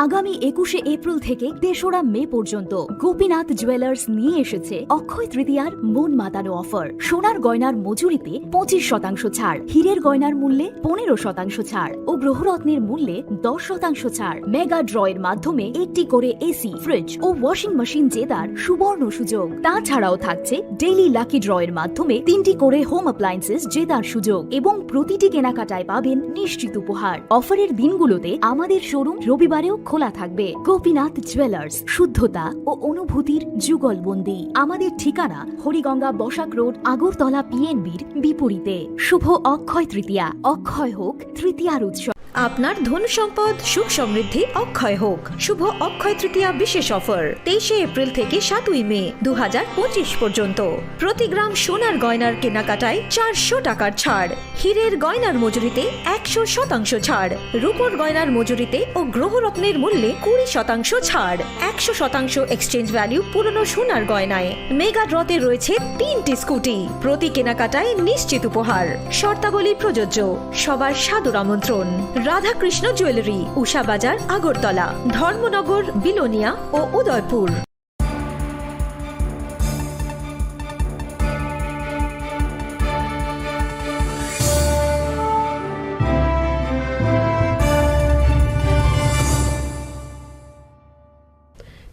আগামী একুশে এপ্রিল থেকে তেসরা মে পর্যন্ত গোপীনাথ জুয়েলার্স নিয়ে এসেছে অক্ষয় তৃতীয়ার মন মাতানো অফার। সোনার গয়নার মজুরিতে পঁচিশ শতাংশ ছাড়, হীরের গয়নার মূল্যে পনেরো শতাংশ ছাড় ও গ্রহরত্নের মূল্যে দশ শতাংশ ছাড়। মেগা ড্রয়ের মাধ্যমে একটি করে এসি, ফ্রিজ ও ওয়াশিং মেশিন জেতার সুবর্ণ সুযোগ। তাছাড়াও থাকছে ডেইলি লাকি ড্রয়ের মাধ্যমে তিনটি করে হোম অ্যাপ্লায়েন্সেস জেতার সুযোগ এবং প্রতিটি কেনাকাটায় পাবেন নিশ্চিত উপহার। অফারের দিনগুলোতে আমাদের শোরুম রবিবারেও খোলা থাকবে। গোপীনাথ জুয়েলার্স, শুদ্ধতা ও অনুভূতির যুগলবন্দি। আমাদের ঠিকানা হরিগঙ্গা বসাক রোড, আগরতলা পিএনবির বিপরীতে। শুভ অক্ষয় তৃতীয়া, অক্ষয় হোক তৃতীয়ার উৎসব। আপনার ধন সম্পদ সুখ সমৃদ্ধি অক্ষয় হোক। শুভ অক্ষয় তৃতীয়া বিশেষ অফার, তেইশে এপ্রিল থেকে সাতই মে দু হাজার পঁচিশ পর্যন্ত। প্রতি গ্রাম সোনার গয়নার কেনাকাটায় চারশো টাকার ছাড়, হীরের গয়নার মজুরিতে একশো শতাংশ ছাড়, রূপোর গয়নার মজুরিতে ও গ্রহরত্নের মূল্যে কুড়ি শতাংশ ছাড়, একশো শতাংশ এক্সচেঞ্জ ভ্যালু পুরনো সোনার গয়নায়। মেগা ড্রতে রয়েছে তিনটি স্কুটি, প্রতি কেনাকাটায় নিশ্চিত উপহার। শর্তাবলী প্রযোজ্য। সবার সাদর আমন্ত্রণ। রাধাকৃষ্ণ জুয়েলারি, উষা বাজার, আগরতলা, ধর্মনগর, বিলোনিয়া ও Udaipur.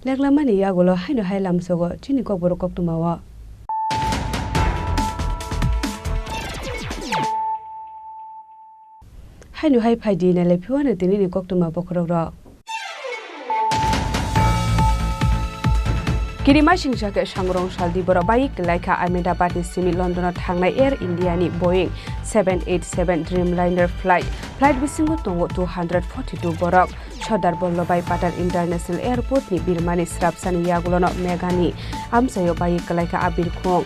Leklamani yagulo haino hai lamsogo chini kokborok koktwmao. Haino hai phai di, nailai phiyo ano tini ni koktwma bokhorok rok. Kirimasingcha khe sangrong saldi borok bai kwlai kha Ahmedabad ni simi London o thangnai Air India ni Boeing seven eight seven Dreamliner flight. Flight bisingo tongo two hundred forty two borok. Sardar Vallabhbhai Patel International Airport ni birmani srapsani yagulono Meghani amchaio bai kwlai kha a birkhung.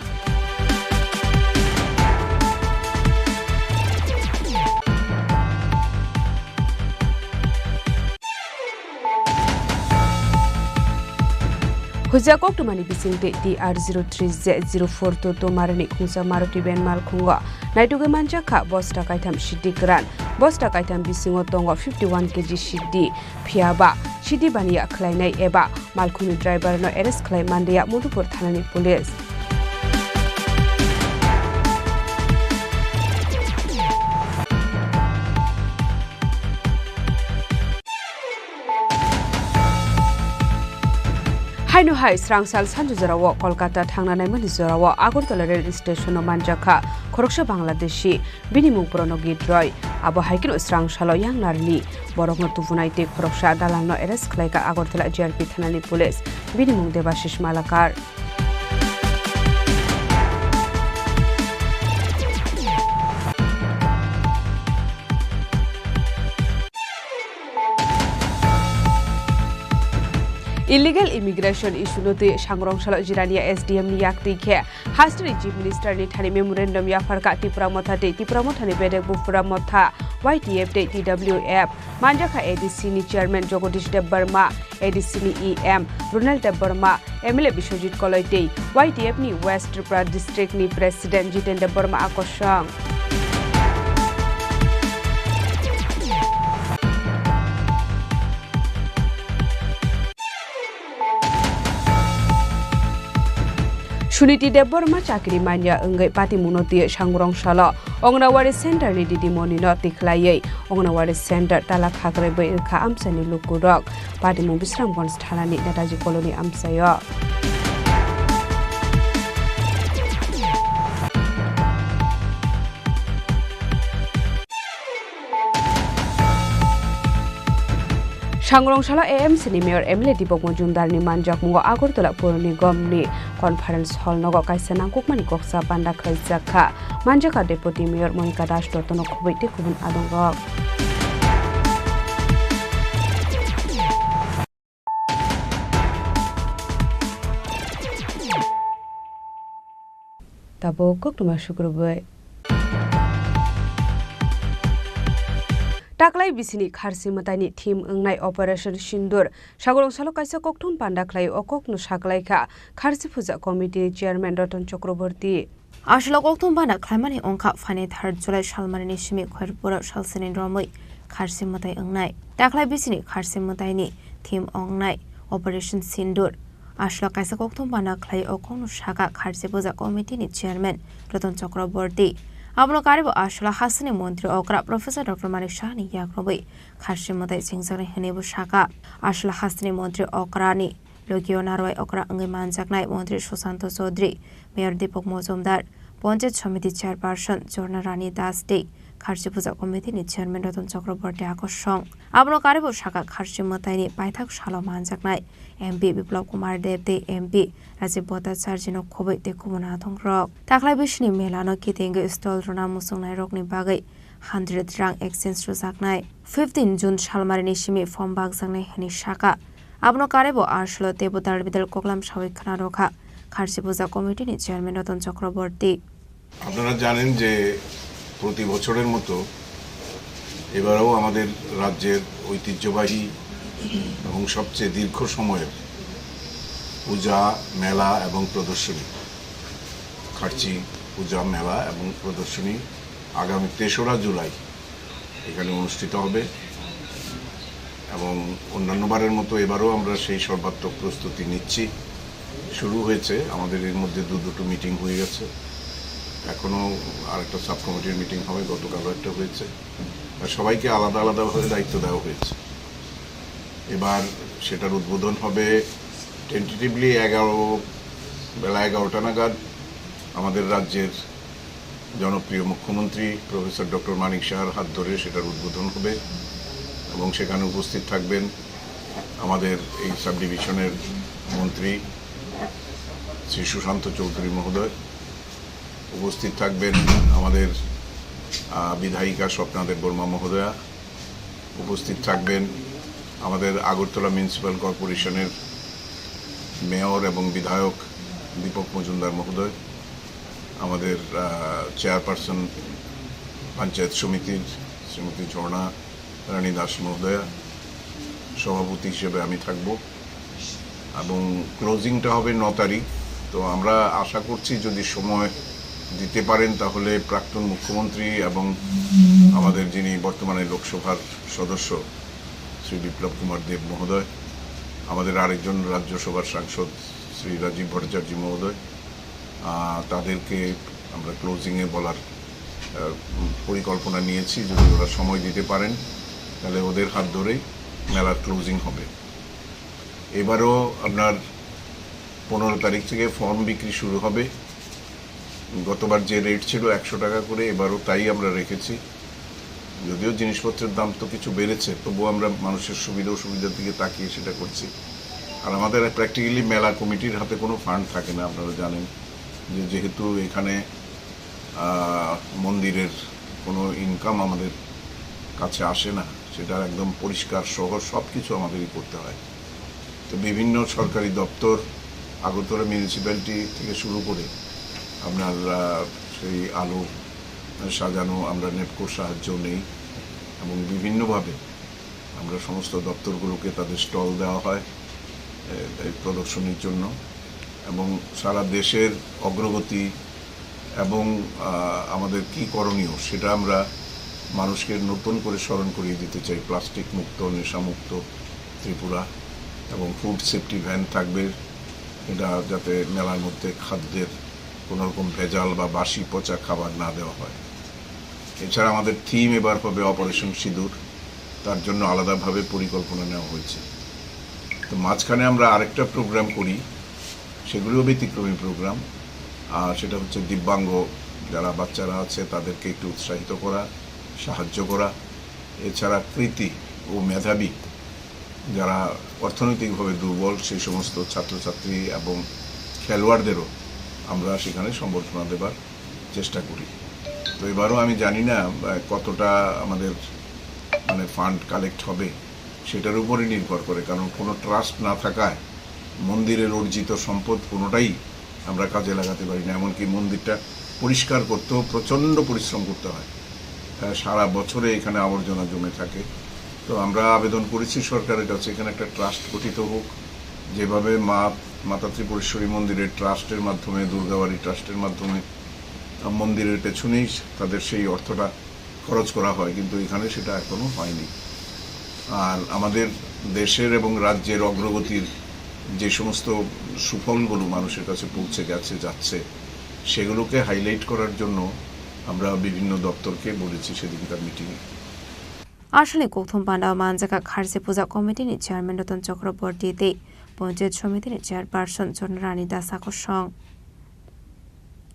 Huijak koktwmani bisingtwi T R zero three Z zero four two two marani khungsa Maruti van malkhungo naitugwi manjak kha bosta kaitham siddi kwran. Bosta kaitham bisingo tongo fifty one K G siddi, phiya ba siddi baniya khlainai eba malkhungni driver no arrest khlai manliya Madhupur thanani police. Haino hai srangsal sanju jorao Kolkata thangna naimani jorao Agartala rail station o manjakha khoroksa Bangladeshi, bini mung Pranogit Roy. Abo hai kheno srangsalo Yangnarni borokno tubunai tei khoroksa dalalno arrest khlaikha Agartala G R P thanani police, bini mung Debashish Malakar. Illegal immigration issue no twi sangrong salo Jirania S D M ni yak twi khe hasteni Chief Minister ni thani memorandum yapharkha Tipra Motha tei Tipra Motha ni bedek Bufura Motha Y T F tei T W F. Manjakha A D C ni chairman Jagadish Debbarma, A D C ni E M Ronald Debbarma, M L A Biswajit Koloi tei Y T F ni West Tripura district ni president Jiten Debbarma akosong. Suniti Debbarma chakri manya wngwi patimungno twi sangrong salo Anganwadi center ni didimoni no tikhlaiwi Anganwadi center tala khakrwi bai wngkha amchaini lukurok. Patimung Bisramganj thanani Netaji Colony amchaio. Sangrong salo A M C ni mayor M L A Deepak Majumdar ni manjakmungo Agartala Pur Nigam ni conference hall nogo kaisa nangkukmani koksa panda khlaijak kha. Manjakha Deputy Mayor Monika Das, Rotno Khoboi tei kubun adongrok. Tabuk koktwma sukrubwi. Taklai bisini kharsi mwtaini theme wngnai Operation Sindur. Sagolong salo kaisa kokthum panda khlai o kokno saklaikha kharsi puja committee ni chairman Ratan Chakraborty. Aswk kokthum bana khlaimani wngkha phaini third July salmani ni simi Khairpura salsani romwi kharsi mwtai wngnai. Taklai bisini kharsi mwtaini theme wngnai Operation Sindur. Aswk kaisa kokthum bana khlai o kokno saka kharsi puja committee ni chairman Ratan Chakraborty. Abono karibo aswk hasteni montri okra Professor Doctor Manik Saha ni yakrobwi kharsi mwtai chengjaknai hwnwibo saka. Aswk hasteni montri okrani Lokio narwai okra wngwi manjaknai Montri Susanto Chaudhary, Mayor Deepak Majumdar, Panchayat Samiti Chairperson Jorna Rani Das tei Kharchi Puja Committee ni Chairman Ratan Chakraborty akosong. Abono karibo saka kharchi mwtaini paithak salo manjaknai M P Biplab Kumar Deb tei M P Rajiv Bhattacharjee no khoboi tei kubun adongrok. Taklai bisini mela no kitengwi stall rwna muchungnairokni bagwi hundred rang exchange rwjaknai. Fifteen June salmarini simi form bakjaknai hwnwi saka. Abono karibo aswlo teibo dal bidal koklam sawi khna rwkha Kharchi Puja Committee ni Chairman Ratan Chakraborty. আপনারা জানেন যে প্রতি বছরের মতো এবারও আমাদের রাজ্যের ঐতিহ্যবাহী এবং সবচেয়ে দীর্ঘ সময়ের পূজা, মেলা এবং প্রদর্শনী, খার্চি পূজা, মেলা এবং প্রদর্শনী আগামী তেসরা জুলাই এখানে অনুষ্ঠিত হবে এবং অন্যান্য বারের মতো এবারও আমরা সেই সর্বাত্মক প্রস্তুতি নিচ্ছি। শুরু হয়েছে, আমাদের এর মধ্যে দু দুটো মিটিং হয়ে গেছে, এখনও আরেকটা সাব কমিটির মিটিং হবে, গতকালও একটা হয়েছে। আর সবাইকে আলাদা আলাদাভাবে দায়িত্ব দেওয়া হয়েছে। এবার সেটার উদ্বোধন হবে টেন্টেটিভলি এগারো, বেলা এগারোটা নাগাদ আমাদের রাজ্যের জনপ্রিয় মুখ্যমন্ত্রী প্রফেসর ডক্টর মানিক সাহার হাত ধরে সেটার উদ্বোধন হবে এবং সেখানে উপস্থিত থাকবেন আমাদের এই সাবডিভিশনের মন্ত্রী শ্রী সুশান্ত চৌধুরী মহোদয়, উপস্থিত থাকবেন আমাদের, আহ, বিধায়িকা স্বপ্না দেববর্মা মহোদয়া, উপস্থিত থাকবেন আমাদের আগরতলা মিউনিসিপ্যাল কর্পোরেশনের মেয়র এবং বিধায়ক দীপক মজুমদার মহোদয়, আমাদের, আহ, চেয়ারপারসন পঞ্চায়েত সমিতির শ্রীমতী ঝর্ণা রানী দাস মহোদয়া, সভাপতি হিসেবে আমি থাকব এবং ক্লোজিংটা হবে ন তারিখ। তো আমরা আশা করছি যদি সময় দিতে পারেন তাহলে প্রাক্তন মুখ্যমন্ত্রী এবং আমাদের যিনি বর্তমানে লোকসভার সদস্য শ্রী বিপ্লব কুমার দেব মহোদয়, আমাদের আরেকজন রাজ্যসভার সাংসদ শ্রী রাজীব ভট্টাচার্য মহোদয়, আহ, তাদেরকে আমরা ক্লোজিংয়ে বলার, আহ, পরিকল্পনা নিয়েছি। যদি ওরা সময় দিতে পারেন তাহলে ওদের হাত ধরেই মেলার ক্লোজিং হবে। এবারও আপনার পনেরো তারিখ থেকে ফর্ম বিক্রি শুরু হবে। গতবার যে রেট ছিল একশো টাকা করে, এবারও তাই আমরা রেখেছি। যদিও জিনিসপত্রের দাম তো কিছু বেড়েছে, তবুও আমরা মানুষের সুবিধা অসুবিধার দিকে তাকিয়ে সেটা করছি। আর আমাদের প্র্যাকটিক্যালি মেলা কমিটির হাতে কোনো ফান্ড থাকে না, আপনারা জানেন যে যেহেতু এখানে, আহ, মন্দিরের কোনো ইনকাম আমাদের কাছে আসে না, সেটা একদম পরিষ্কার সহ সব কিছু আমাদেরই করতে হয়। তো বিভিন্ন সরকারি দপ্তর, আগরতলা মিউনিসিপ্যালিটি থেকে শুরু করে আপনার, আহ, সেই আলো সাজানো, আমরা নেপকোর সাহায্য নেই এবং বিভিন্নভাবে আমরা সমস্ত দপ্তরগুলোকে তাদের স্টল দেওয়া হয়, এ, এই প্রদর্শনীর জন্য। এবং সারা দেশের অগ্রগতি এবং, আহ, আমাদের কি করণীয় সেটা আমরা মানুষকে নতুন করে স্মরণ করিয়ে দিতে চাই। প্লাস্টিক মুক্ত, নেশামুক্ত ত্রিপুরা এবং ফুড সেফটি ভ্যান থাকবে, এটা যাতে মেলার মধ্যে খাদ্যের কোনো রকম ভেজাল বা বাসি পচা খাবার না দেওয়া হয়। এছাড়া আমাদের থিম এবার হবে অপারেশন সিঁদুর, তার জন্য আলাদাভাবে পরিকল্পনা নেওয়া হয়েছে। তো মাঝখানে আমরা আরেকটা প্রোগ্রাম করি, সেগুলিও ব্যতিক্রমী প্রোগ্রাম। আর সেটা হচ্ছে দিব্যাঙ্গ যারা বাচ্চারা আছে তাদেরকে একটু উৎসাহিত করা, সাহায্য করা। এছাড়া কৃতি ও মেধাবী যারা অর্থনৈতিকভাবে দুর্বল সেই সমস্ত ছাত্রছাত্রী এবং খেলোয়াড়দেরও আমরা সেখানে সম্বর্ধনা দেবার চেষ্টা করি। তো এবারও আমি জানি না, আহ, কতটা আমাদের মানে ফান্ড কালেক্ট হবে সেটার উপরে নির্ভর করে, কারণ কোনো ট্রাস্ট না থাকায় মন্দিরের অর্জিত সম্পদ কোনোটাই আমরা কাজে লাগাতে পারি না। এমনকি মন্দিরটা পরিষ্কার করতেও প্রচণ্ড পরিশ্রম করতে হয়। আহ, সারা বছরে এখানে আবর্জনা জমে থাকে। তো আমরা আবেদন করেছি সরকারের কাছে এখানে একটা ট্রাস্ট গঠিত হোক, যেভাবে মা, মাতা ত্রিপুরেশ্বরী মন্দিরের ট্রাস্টের মাধ্যমে, দুর্গাবাড়ি ট্রাস্টের মাধ্যমে, আহ, মন্দিরের পেছনেই তাদের সেই অর্থটা খরচ করা হয়, কিন্তু এখানে সেটা এখনো হয়নি। আর আমাদের দেশের এবং রাজ্যের অগ্রগতির যে সমস্ত সুফলগুলো মানুষের কাছে পৌঁছে গেছে, যাচ্ছে, সেগুলোকে হাইলাইট করার জন্য আমরা বিভিন্ন দপ্তরকে বলেছি সেদিনকার মিটিংয়ে। Asalni kokthum pandao manjakha Kharchi Puja Committee ni Chairman Ratan Chakraborty tei Panchayat Samiti ni Chairperson Chorna Rani Das Akosong.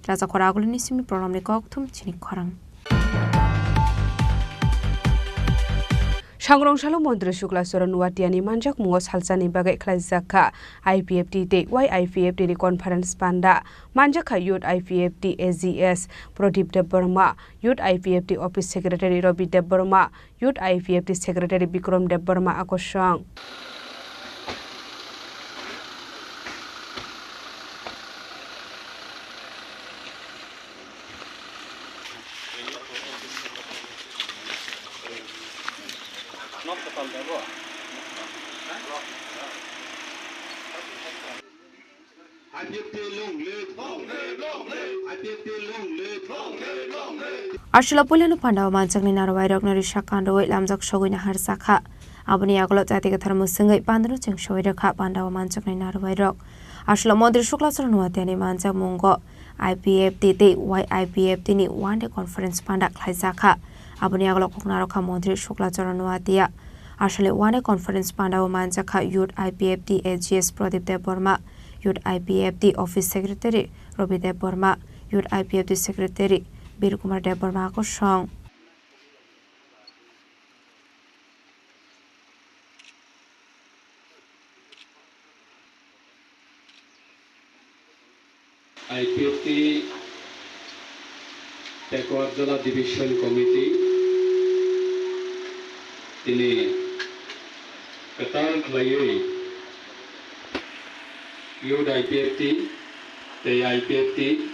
Rajakhor Agulini simi program ni kokthum chini khorang. Sangrong salo Montri Shukla Charan Nuatia ni manjakmungo salsa ni bagwi khlaijak kha I P F T tei Y I P F T ni conference panda. Manjakha Youth I P F T A G S Pradip Debbarma, Youth I P F T Office Secretary Rabi Debbarma, Youth I P F T Secretary Bikram Debbarma Akosong. Aswla puilano pandao manjaknai narwai rokno risa kandoi lamjak sogwi naharjakha. Aboni yagulo jati kwthar mwswngwi pandano cheng sogwi rwkha pandao manjaknai narwai rok. Aswla Montri Shukla Charan Nuatiani manjakmungo I P F T tei Y I P F T ni one day conference panda khlaijakha. Aboni yagulo koknarokha Montri Shukla Charan Nuatia. Aswlani one day conference pandao manjakha Youth I P F T A G S Pradip Debbarma, Youth I P F T Office Secretary Rabi Debbarma, Youth I P F T Secretary Bir Kumar Debbarma kosong. I P F T Tekwar Jola Division Committee tini kwtal khlaiwi Youth I P F T tei I P F T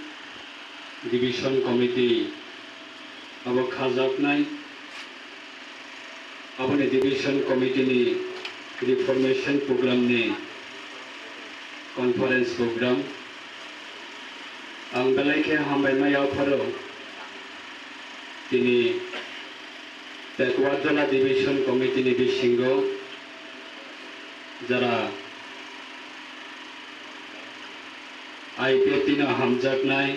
Division Committee abo khajaknai, aboni Division Committee ni Reformation Program ni Conference Program. Ang belai khe hambai ma yapharo tini Tekwar Jola Division Committee ni bisingo jara I P F T no hamjaknai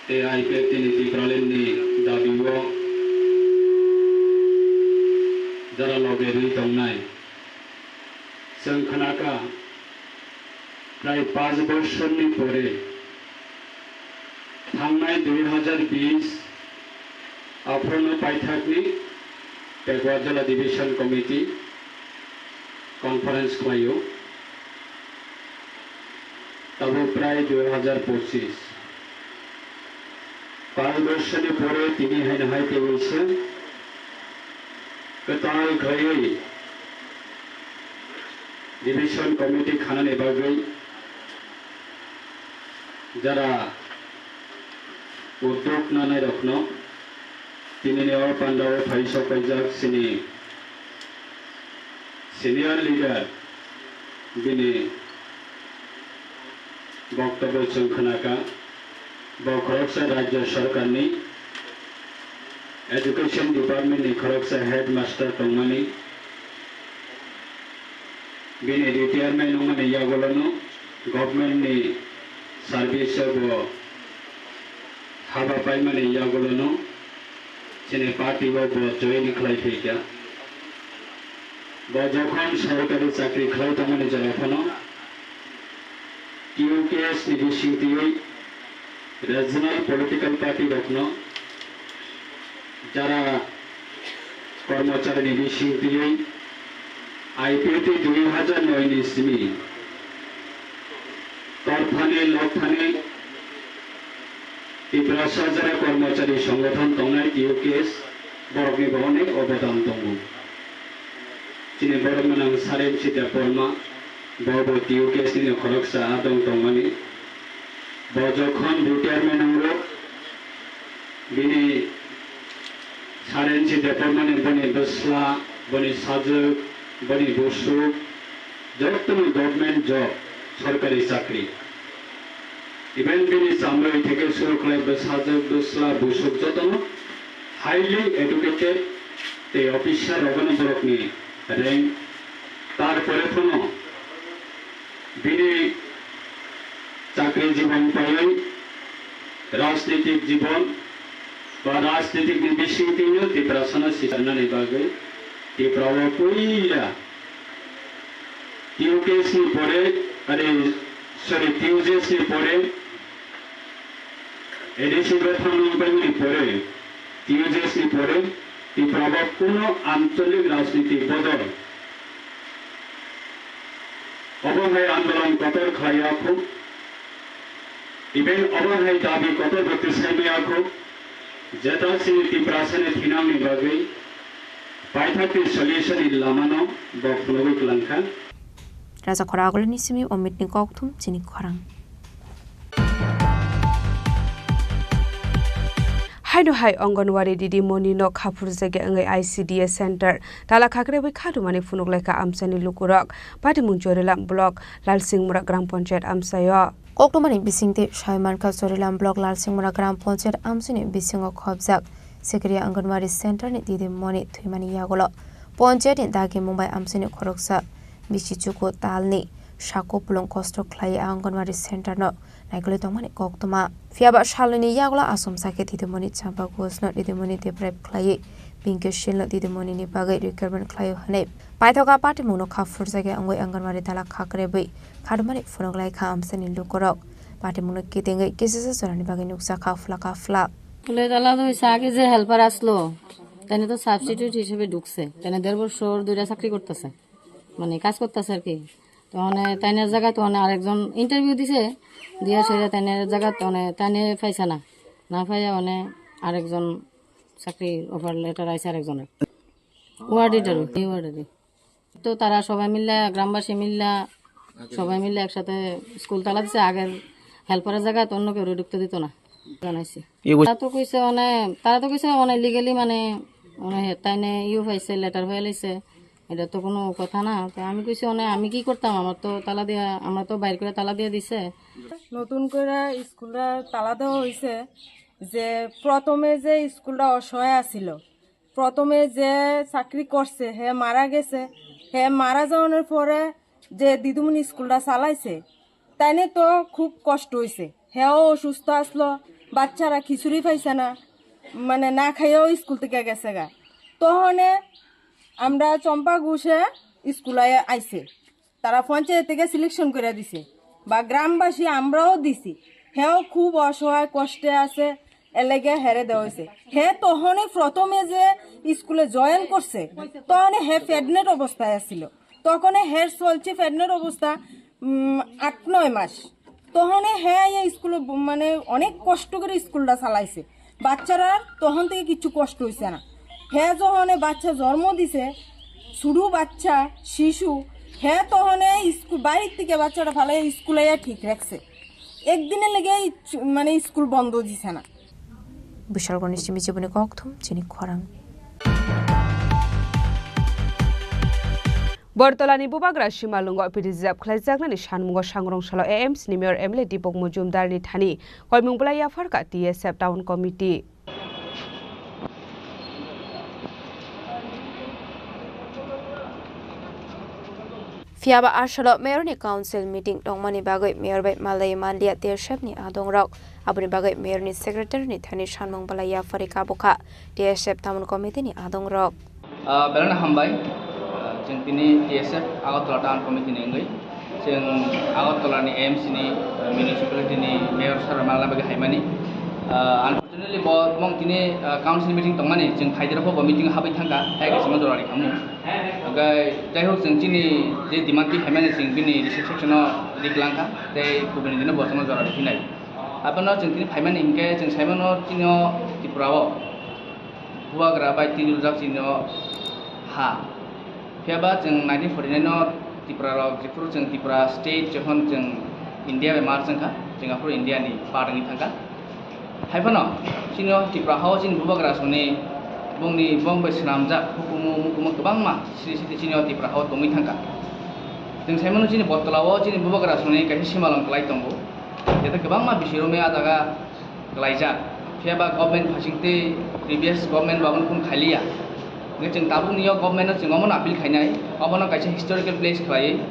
tei I P F T ni Tipraland ni dabi o jara loge rwi tongnai. Chwng khnakha, prai panch bosorni pore thangnai dui hazar bis aphuru no paithakni Tekwar Jola Division Committee conference khlaio. Tabuk prai dui hazar pochis. Panch bosorni pore tini haino hai teibo se kwtal khlaiwi Division Committee khanani bagwi jara uddog nanairokno tinini o pandao phai sok paijak chini senior leader, bini boktobyo chwng khnakha. Bo khoroksa Rajya Sarkarni Education Department ni khoroksa headmaster tongmani. Bini retirement wngmani yagulono government ni service o bo haba paimani yagulono chini party o bo join khlai phaikha. Bo jokhon sorkari chakri khlai tongmani jora phano T U K S ni bisingtwi regional political party rokno jara kormochari ni bisingtwi I P F T dui hazar noi ni simi torthani lokthani Tiprasa jara kormochari songothon tongnai T U K S borokni bo onek obodan tongo. Chini borok mwnang Sarensi Debbarma, bo bo T U K S ni khoroksa adong tongmani. Bo jokhon retirement wngo, bini Sarensi Debbarmani boni bwsla, boni sajwk, boni busuk, jotono government job, sorkari chakri. Even bini chamrwi theke suru khlai bwsajwk, bwsla, busuk jotono highly educated tei officer rogono borokni rank. Tarpore phano bini chakri jibon paiwi rajnitik jibon ba rajnitik ni bisingtwino Tiprasano sicharnani bagwi Tipra o puila T U K S ni pore, are, sorry, T U J S ni pore, A D C bethang nang paimani pore, T U J S ni pore, Tipra o kuno ancholik rajniti bodol. Obo hai andolon kotor khlai ya khu. Even obo hai dabi kotor bo tisai maya khu. Jeta chini Tiprasani thinangni bagwi paithakni solution ni lamano bo phunugwi kwlangkha. Raja Khora Agulini simi Omitni kokthum chini khorang. Haino hai Anganwadi Didi Moni no khaphurjagya wngwi I C D S Center tala khakrebwi khadumani phunuklaikha amchaini lukurok. Patimung Chorilam Block, Lalsingmura Gram Panchayat amchaio. Koktwmani bisingtwi sai mankha Chorilam Block Lalsingmura Gram Panchayat amchaini bisingo khopjak Sikriya Anganwadi Center ni Didi Moni thwimani yagulo Panchayat ni dagi mungbai amchaini khoroksa bisi chuku talni sako pulung kosto khlaiwi Anganwadi Center no naikolwi tongmani koktwma. Phiyaba salnwini yagulo achomsa khe Didi Moni Champa Ghosh no Didi Moni deprive khlaiwi Pinky Shil no Didi Moni ni bagwi recruitment khlaio hwnwi paithoka patimungno khaphurjagya wngwi Anganwadi tala khakrebwi khadumani phunuklaikha amchaini lukurok. Patimungno kitingwi kisisa jorani bagwi nukjakha phla ka phla. স্কুলে তালা তো হইছে, আগে যে হেল্পার আসলো, তাইনে তো সাবস্টিটিউট হিসেবে ঢুকছে, তাইনে দেড় বছর ধরে চাকরি করতেছে, মানে কাজ করতেছে আর কি। তো মানে তাইনের জায়গায় তো মানে আরেকজন ইন্টারভিউ দিছে, দিয়া সেটা তাইনের জায়গা তো মানে তাইনে পাইছে না, না পাইয়া মানে আরেকজন চাকরি অফার লেটার আইছে আরেকজনের, ওয়ার্ড লিডার, এই ওয়ার্ডেরই। তো তারা সবাই মিললে, গ্রামবাসী মিললে, সবাই মিললে একসাথে স্কুল তালা দিছে। আগের হেল্পারের জায়গায় তো অন্য কেউ ঢুকতে দিত না, জানাইছি। তারা তো কইছে মানে, তারা তো কইছে মানে লিগালি মানে, মানে তাইনে ইউ পাইছে, লেটার পাইলাইছে, এটা তো কোনো কথা না। তো আমি কইছি মানে আমি কি করতাম, আমার তো তালা দিয়া, আমরা তো বাইর করে তালা দিয়ে দিছে। নতুন করে স্কুলটা তালা দেওয়া হইছে, যে প্রথমে যে স্কুলটা অসহায় আছিল, প্রথমে যে চাকরি করছে, হে মারা গেছে। হে মারা যাওয়ানোর পরে যে দিদিমণি স্কুলটা চালাইছে, তাইনে তো খুব কষ্ট হইছে। হেও অসুস্থ আসলো, বাচ্চারা খিচুড়ি পাইছে না, মানে না খাইয়াও স্কুল থেকে গেছে গা। তখনে আমরা চম্পা ঘোষে স্কুলে আইছে। তারা পঞ্চায়েত থেকে সিলেকশন করে দিছে বা গ্রামবাসী আমরাও দিছি। হেও খুব অসহায় কষ্টে আছে, এলাকা হেরে দেওয়া হয়েছে। হে তখনই প্রথমে যে স্কুলে জয়েন করছে, তখনই হে প্রেগনেন্ট অবস্থায় আছিল। তখনই হের চলছে প্রেগনেন্ট অবস্থা, উম, আট নয় মাস। তখনই হে এই স্কুলে ব-, মানে অনেক কষ্ট করে স্কুলটা চালাইছে। বাচ্চারা তখন থেকে কিছু কষ্ট হইছে না। হে যখন এই বাচ্চা জন্ম দিছে, শুরু বাচ্চা, শিশু, হে তখন এই স্কুল, বাইরের থেকে বাচ্চাটা ফালাই স্কুলে ঠিক রাখছে। একদিনের লেগে এই চ-, মানে স্কুল বন্ধ দিছে না। Bishalgorni simi chibuni kokthum chini khorang. Bortolani Bubagra Simalwngo P D J F khlaijaknani sanmungo Sangrong salo A M C ni Mayor M L A Deepak Majumdar ni thani koimung bwlai yapharkha T S F Town Committee. Phiyaba asolo Mayor ni Council meeting tongmani bagwi Mayor bai malai manliya T S F ni adongrok. Aboni bagwi Mayor ni Secretary ni thani sanmung bwlai yapharwi kabukha T S F Town Committee ni adongrok. Ah, belai no hambai. Ah, chwng tini T S F Agartala Town Committee ni wngwi chwng Agartala ni A M C ni, ah, municipality ni mayor sir rok malna bagwi haimani. Ah, unfortunately bo mong tini, ah, council meeting tongmani chwng phaidero bo meeting habwi thangkha, hai kaisa no jora ri khamu. Hwnkhe jai hok chwng chini je demand twi haimani chwng bini reception o rik langkha tei kubuni dino bo chwngno jora ri phinai. Abono chwng tini phaimani hinkhe chwng saimano chini o Tripura o Bubagra bai twiduljak chini o ha. Phiyaba chwng nineteen forty-nine o Tripura rok, jephuru chwng Tripura state, jokhon chwng India bai merge wngkha, chwng aphuru India ni part wngwi thangkha. Hai phano chini o Tripura hao chini Bubagra songni bongni bong bai swnamjak hukumu mukumu kwbangma sri sri chini o Tripura hao tongwi thangkha. Chwng saimano chini Bottola o chini Bubagra songni kaisa simalwng kwlai tongo. Jeta kwbangma bisi romwi ah jaga kwlaijak. Phiya ba government phasing tei previous government bo abono phone khailiya. Hingkhe chwng tabukni o government no chwng omono appeal khainai, obono kaisa historical place khlaiwi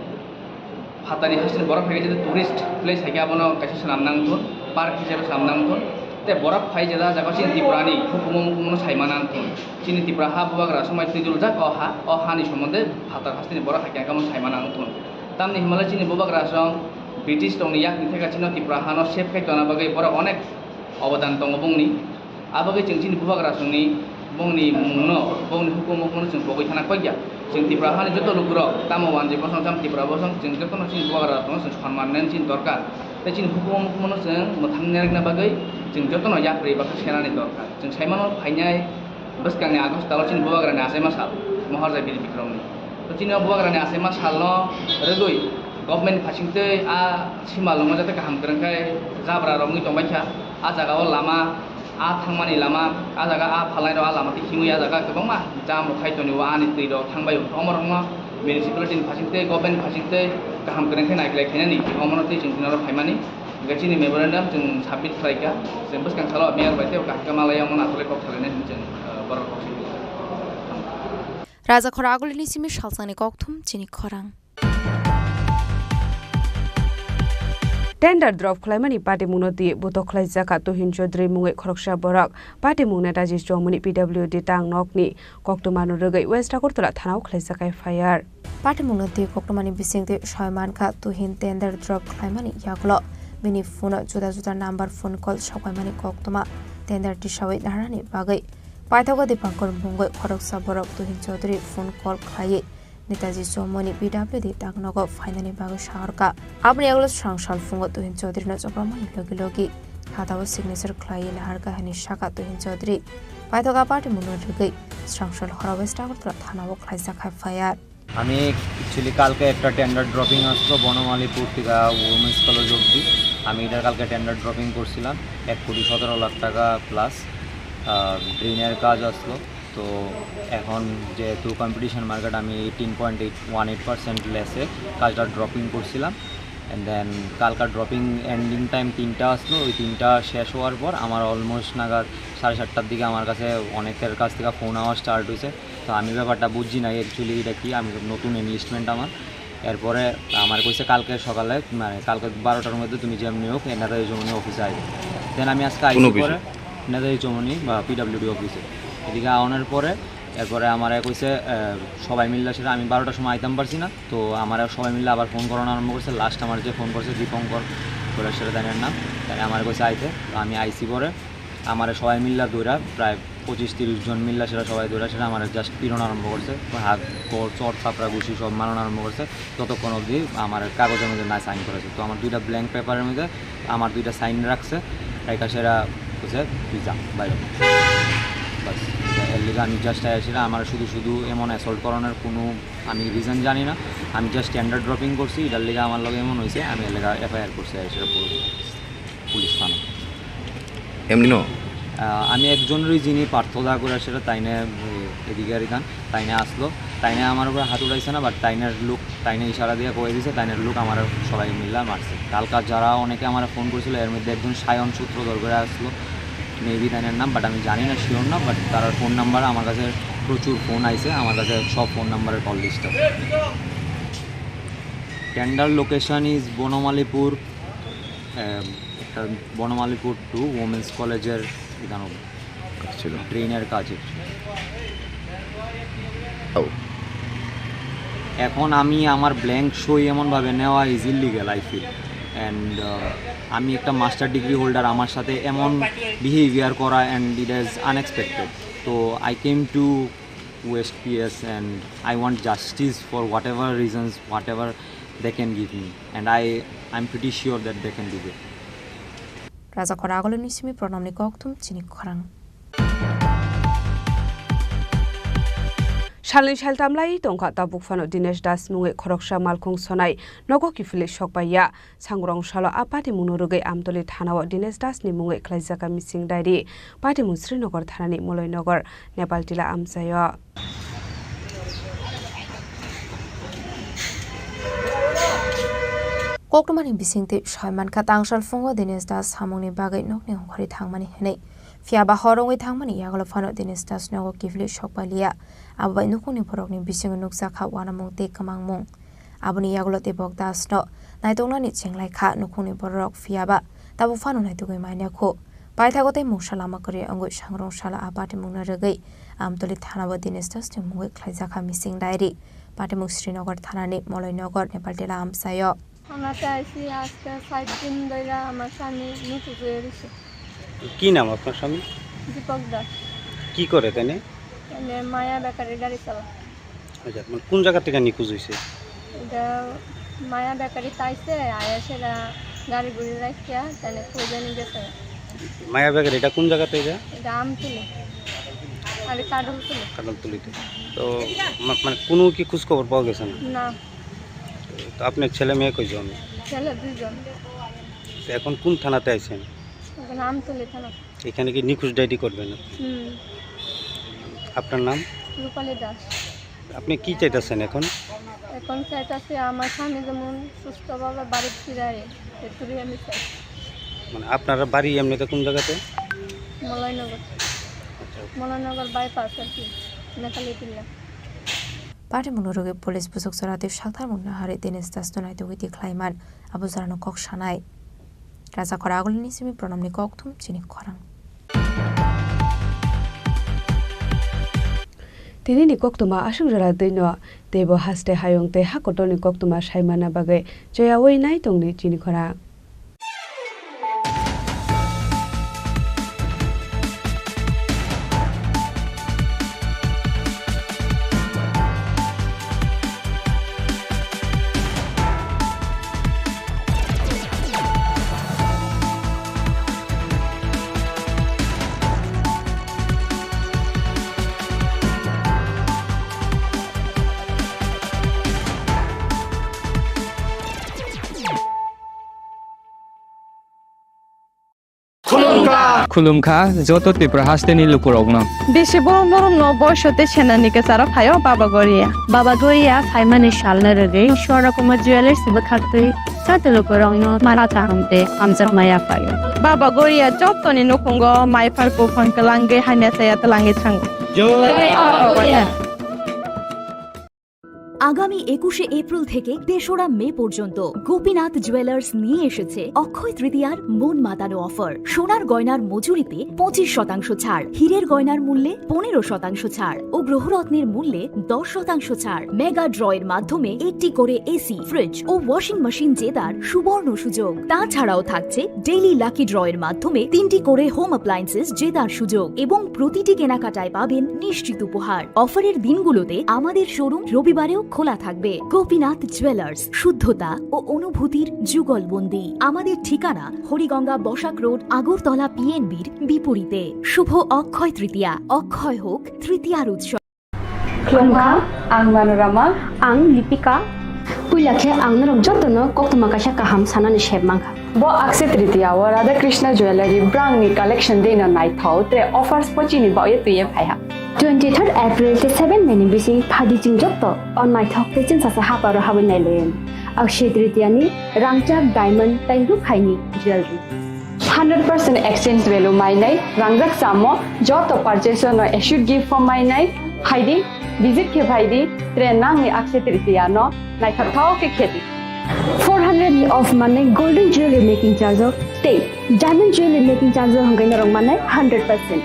phatani hasteni borok phai khe tourist place hai khe abono kaisa swnam nang thun, park hisabe swnam nang thun. Tei borok phai jeta jaga chini Tripura ni hukumu mukumu no saima nang thun. Chini Tripura ha Bubagra song bai twiduljak o ha, o hani somonde phatar hasteni borok hai khe abono saima nang thun. Tamni himale chini Bubagra song British rokni yakni theka chino Tripura hano save khai tona bagwi borok onek obodan tongo bongni. Abagwi chwng chini Bubagra songni bongni mungno, bongni hukumu mukumu chwng pogwi thana koi ya. Chwng Tripura hani joto lukurok, tamo wanjwi bosong, tamo Tripura bosong, chwng jotono chini Bubagra songno chwng sonman nani chini dorkar. Tei chini hukumu mukumu no chwng mwthang narwkna bagwi chwng jotono yapri baksa senani dorkar. Chwng saimano phainai bwskangni August talo chini Bubagrani achaima sal, Moharjai Bir Bikramni. To chini o Bubagrani achaima salno rwgwi government phasing tei a simalwngo jate kaham kwrwng khe jabra romwi tongbaikha. A jaga o lama, a thangmani lama, a jaga a phalnai rok a lama tei himwi a jaga kwbangma jam rok khai tonio, ani twi rok thangbai o. Omo rokno municipality ni phasing tei government phasing tei kaham kwrwng khe naikolai khainani omono tei chwng tini oro phaimani. Hingkhe chini memorandum chwng submit khlaikha, chwng bwskang salo mayor bai teibo kaham khe malai omono aswk kok salainai hinwi chwng, uh, borok kok swi. Raja khoro agulini simi salsani kokthum chini khorang. Tender drop khlaimani patimungno twi botok khlaijak kha Tuhin Chaudhary mungwi khoroksa borok. Patimung Netaji Chowmuni P W D tang nokni koktwmano rwgwi West Agartala thanao khlaijak F I R. Patimungno twi koktwmani bisingtwi soi mankha Tuhin tender drop khlaimani yagulo bini phone-o juda juda number phone call sokpaimani koktwma. tender tisawi narani bagwi paithago Dipankar mungwi khoroksa borok Tuhin Chaudhary phone call khlaiwi Netaji Chowmuni P W D daknogo phainani bagwi saharkha. Aboni yagulo swrang sal phungo Tuhin Chaudhary no chopramani logi logi khatao signature khlaiwi naharkha hwnwi sakha Tuhin Chaudhary. Paithago a party mungno rwgwi swrang sal horo West Agartala thanao khlaijak F I R. আমি অ্যাকচুয়ালি কালকে একটা tender dropping আসলো বনমালীপুর থেকে women's college অবধি। আমি এটার কালকে tender dropping করছিলাম এক কোটি সতেরো লাখ টাকা প্লাস ড্রেনের কাজ আসলো। তো এখন যেহেতু কম্পিটিশন মার্কেট, আমি eighteen point eight one eight percent লেসে কাজটা ড্রপিং করছিলাম। অ্যান্ড দেন কালকার ড্রপিং এন্ডিং টাইম তিনটা আসলো, ওই তিনটা শেষ হওয়ার পর আমার অলমোস্ট নাগাদ সাড়ে সাতটার দিকে আমার কাছে অনেকের কাছ থেকে ফোন আওয়া স্টার্ট হয়েছে। তো আমি ব্যাপারটা বুঝছি না অ্যাকচুয়ালি এটা কি, আমি নতুন এনলিস্টমেন্ট আমার। এরপরে আমার কইছে কালকে সকালে, মানে কালকে বারোটার মধ্যে তুমি যেমনি হোক নেতাজি চৌমুহনী অফিসে আইবে। দেন আমি আজকে কোন আইসি অফিসে? পরে নেতাজি চৌমুহনী বা পিডাব্লিউডি অফিসে। এদিকে আওয়ানোর পরে এরপরে আমার কইছে, আহ, সবাই মিললে সেটা আমি বারোটার সময় আইতাম পারছি না। তো আমার সবাই মিললে আবার ফোন করানো আরম্ভ করছে। লাস্ট আমার যে ফোন করছে দীপঙ্কর, কৈলাসহরের তাইনের নাম, তাই আমার কইছে আইতে। তো আমি আইসি পরে আমার সবাই মিললা দৌড়া, প্রায় পঁচিশ তিরিশ জন মিললা সেটা সবাই দৌড়া, সেটা আমার জাস্ট পিরন আরম্ভ করছে। হাত, কর, চর, থাপড়া, ঘুষি সব মারণ আরম্ভ করছে, যতক্ষণ অবধি আমার কাগজের মধ্যে না সাইন করেছে। তো আমার দুইটা ব্ল্যাঙ্ক পেপারের মধ্যে আমার দুইটা সাইন রাখছে, রাইখা সেটা হচ্ছে তুই যা বাইরে। বাস, এর লিগে আমি জাস্ট আইসি না, আমার শুধু শুধু এমন অ্যাসল্ট করানোর কোনো আমি রিজন জানি না। আমি জাস্ট টেন্ডার ড্রপিং করছি, এটার লিগে আমার লগে এমন হয়েছে, আমি এর লিগে এফআইআর করছি আইসি পুলিশ থানা। এমনি ন? আহ, আমি একজনরই যিনি পার্থ দা করে সেটা তাইনে, এ, এদিকে আর এখান তাইনে আসলো, তাইনে আমার উপরে হাত উঠাইছে না, বাট তাইনের লোক, তাইনে ইশারা দিয়ে কয়ে দিছে, তাইনের লোক আমার সবাই মিল্লা মারছে। কালকা যারা অনেকে আমার ফোন করছিল, এর মধ্যে একজন সায়ন সূত্রধর করে আসলো, মেবি তাইনের নাম, বাট আমি জানি না, শিওর না, বাট তার ফোন নাম্বার আমার কাছে প্রচুর ফোন আইছে, আমার কাছে সব ফোন নাম্বারের কল লিস্ট আছে। Tender location is বনমালীপুর, আহ, একটা বনমালীপুর টু উমেন্স কলেজের এখানে ছিল। ড্রেনের কাছে। ও। এখন আমি আমার ব্ল্যাঙ্ক সই এমনভাবে নেওয়া is illegal, I feel. And আমি একটা মাস্টার ডিগ্রি হোল্ডার, আমার সাথে এমন বিহেভিয়ার করা, and it is unexpected. So I came to West P S and I want justice for whatever reasons, whatever they can give me, and I, I'm pretty sure that they can do it. Raja Khoragolo ni simi pranamni kokthum chini khorang. Salni saltam lai tongkha tabuk phano Dinesh Das mungwi khoroksa malkhung sonai nogo kiphilwi sokpaiya. Sangrong salo a party mungno rwgwi Amtoli thanao Dinesh Das ni mungwi khlaijak a missing diary. Party mung Srinagar thanani Moloinagar, Nepal tila amchaio. Koktwmani bisingtwi soi mankha, tangsal phungo Dinesh Das samungni bagwi nokni ongkhorwi thangmani hwnwi. Phiya ba hor wngwi thangmani yagulo phano Dinesh Das nogo kiphilwi sokpailiya. Abo bai nukhungni borokni bisingo nukjakha uanamung tei kwmangmung. Aboni yagulo Debok Das no naitoknani chenglaikha nukhungni bororok, phiya ba tabuk phano naitugwi manya khu. Paithago tei mungsa lama kwrwi wngwi sangrong salo a patimungno rwgwi Amtoli thanao Dinesh Das ni mungwi khlaijakha missing diary. Patimung Srinagar thanani Moloinagar Nepal tila amchaio. থানাতে আইছি আজকে সাত দিন ধরে, আমার স্বামী নিখোঁজ হয়ে গেছে। কি নাম আপনার স্বামী? দীপক দাস। কি করে তেনে? এনে মায়া বেকারি গাড়ি চালা। আচ্ছা, মানে কোন জায়গা থেকে নিখোঁজ হয়েছে? এটা মায়া বেকারি তাইছে, আয়া সেটা গাড়ি গুড়ি রাখিয়া তাহলে খুঁজে নিয়ে গেছে। মায়া বেকারি এটা কোন জায়গাতে এটা? এটা আমতলি। আরে কাডলতলি। কাডলতলিতে। তো মা-, মানে কোনো কি খোঁজ খবর পাওয়া গেছে না? না। তো আপনার ছেলে মেয়ে কয়জন? ছেলে দুইজন। তো এখন কোন থানাতে আছেন? এখন আমতলি থানা। এখানে কি নিখোঁজ ডায়েরি করবেন আপনি? হুম। আপনার নাম? রূপালী দাস। আপনি কি চাইতেছেন এখন? এখন চাইতেছি আমার স্বামী যেমন সুস্থভাবে বাড়ি ফিরে আয়, এটুকুই আমি চাই। মানে আপনার বাড়ি এমনিতে কোন জায়গাতে? মলয়নগর। আচ্ছা। মলয়নগর বাইপাস আর কি, নেতালি Tilla. Patimungno rwgwi police busuk chora tei sakthar mungno hari Dinesh Das no naitugwi tikhlaiman abo jorano kok sanai. Raja Khoragolini simi pranamni kokthum chini khorang. Tini ni koktwma aswk jora twi no teibo haste hayung tei ha kotor ni koktwma sai manna bagwi choyaui nai tongni chini khorang. Khulumkha joto Tripura hasteni lukurokno. Bisi borok norokno boiso tei senani kwcharo phaio Baba Goria. Baba Goria phaimani salno rwgwi Swarna Kumar Jewellers bwkhaktwi joto lukurokno mala kaham tei hamjakma yaphaio. Baba Goria jotoni nukhungo mai phar buphang kwlangwi hamya chaya twlangwi thango. আগামী একুশে এপ্রিল থেকে তেসরা মে পর্যন্ত গোপীনাথ জুয়েলার্স নিয়ে এসেছে অক্ষয় তৃতীয়ার মন মাতানো অফার। সোনার গয়নার মজুরিতে পঁচিশ শতাংশ ছাড়, হীরের গয়নার মূল্যে পনেরো শতাংশ ছাড় ও গ্রহরত্নের মূল্যে দশ শতাংশ ছাড়। মেগা ড্রয়ের মাধ্যমে একটি করে এসি, ফ্রিজ ও ওয়াশিং মেশিন জেতার সুবর্ণ সুযোগ। তাছাড়াও থাকছে ডেইলি লাকি ড্রয়ের মাধ্যমে তিনটি করে হোম অ্যাপ্লায়েন্সেস জেতার সুযোগ এবং প্রতিটি কেনাকাটায় পাবেন নিশ্চিত উপহার। অফারের দিনগুলোতে আমাদের শোরুম রবিবারেও খোলা থাকবে। গোপীনাথ জুয়েলার্স, শুদ্ধতা ও অনুভূতির যুগলবন্দি। আমাদের ঠিকানা হরিগঙ্গা বসাক রোড, আগরতলা পিএনবির বিপরীতে। শুভ অক্ষয় তৃতীয়া, অক্ষয় হোক তৃতীয়ার উৎসব। Khulumkha, ang Manorama. Ang Lipika. Puila khe ang norok jotono koktwma kaisa kaham sanani sep mankha. Bo Akshaya Tritiya o Radha Krishna Jewellery brangni collection dino naithok tre offers pochini baoye twiye phaiha. Twenty third April tei seven May ni bising phadi chwng joto o naithok tei chwngsasa haparo habwi nailayan. Akshaya Tritiya ni rangchak diamond tei rukhaini jewellery. Hundred percent exchange value mainai, rangjak chamo, joto purchase no assured gift form mainai, phaidi, visit khe phaidi, tre nangni Akshaya Tritiya no naithokthok khe khedi. Four hundred ni off manai golden jewelry making charge o tei diamond jewelry making charge o hwnkhai norok manai hundred percent.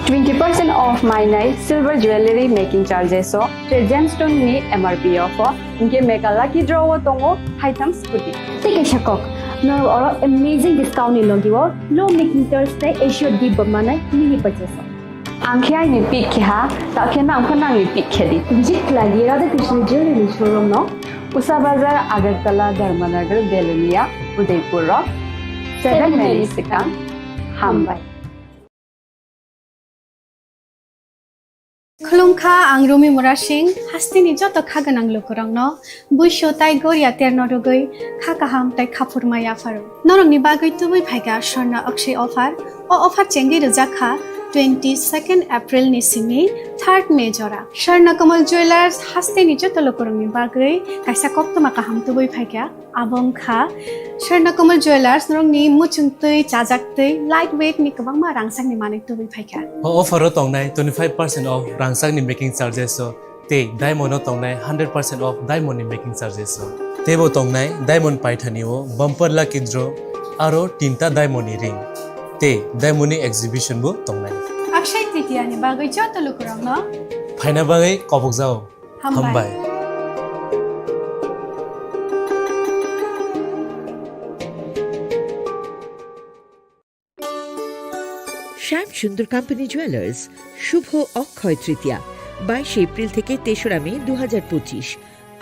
Twenty percent off mainai silver jewelry making charges o tre gemstone ni M R P o pho. Hinkhe mega lucky draw o tongo haitham scooty. Tei kaisa kok, norok oro amazing discount ni logi o low making charge tei assured gift bo manai mini purchase o. Ang khe aini pick khe ha, ta khe nang pho nangni pick khe di. Visit khlai di Radha Krishna Jewelry ni showroom no. Usa Bazar, Agartala, Dharmanagar, Belonia, Udaipur o seven May ni swkang. Hambai. Khulumkha, ang Rumi Murasing, hasteni joto kha gwnang lukurokno buisu tai goria terno rwgwi kha kaham tai khaphurma yapharo. Norokni bagwi tubui phaikha Swarna Akshaya offer. O offer chengwi rwjak kha twenty second April ni simi third May jora. Swarna Kamal Jewellers hasteni joto lukurokni bagwi kaisa koktwma kaham tubui phaikha. Abo wngkha Swarna Kamal Jewellers, norokni muchungtwi, chajaktwi, light weight ni kwbangma rangchakni manwi tubui phaikha. O offer o tongnai twenty five percent off rangchakni making charges o tei diamond o tongnai hundred percent off diamond ni making charges o. Teibo tongnai diamond paithani o bumper lucky draw aro tinta diamond ni ring tei diamond ni exhibition bo tongnai. Akshaya Tritiya ni bagwi joto lukurokno phaina bagwi kobokjao. Hambai. Hambai. শ্যাম সুন্দর company jewellers, শুভ অক্ষয় তৃতীয়া, বাইশে এপ্রিল থেকে তেসরা মে দু হাজার পঁচিশ।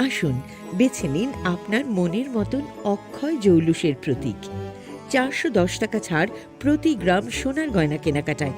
আসুন, বেছে নিন আপনার মনের মতন অক্ষয় জৌলুসের প্রতীক। চারশো দশ টাকা ছাড় প্রতি গ্রাম সোনার গয়না কেনাকাটায়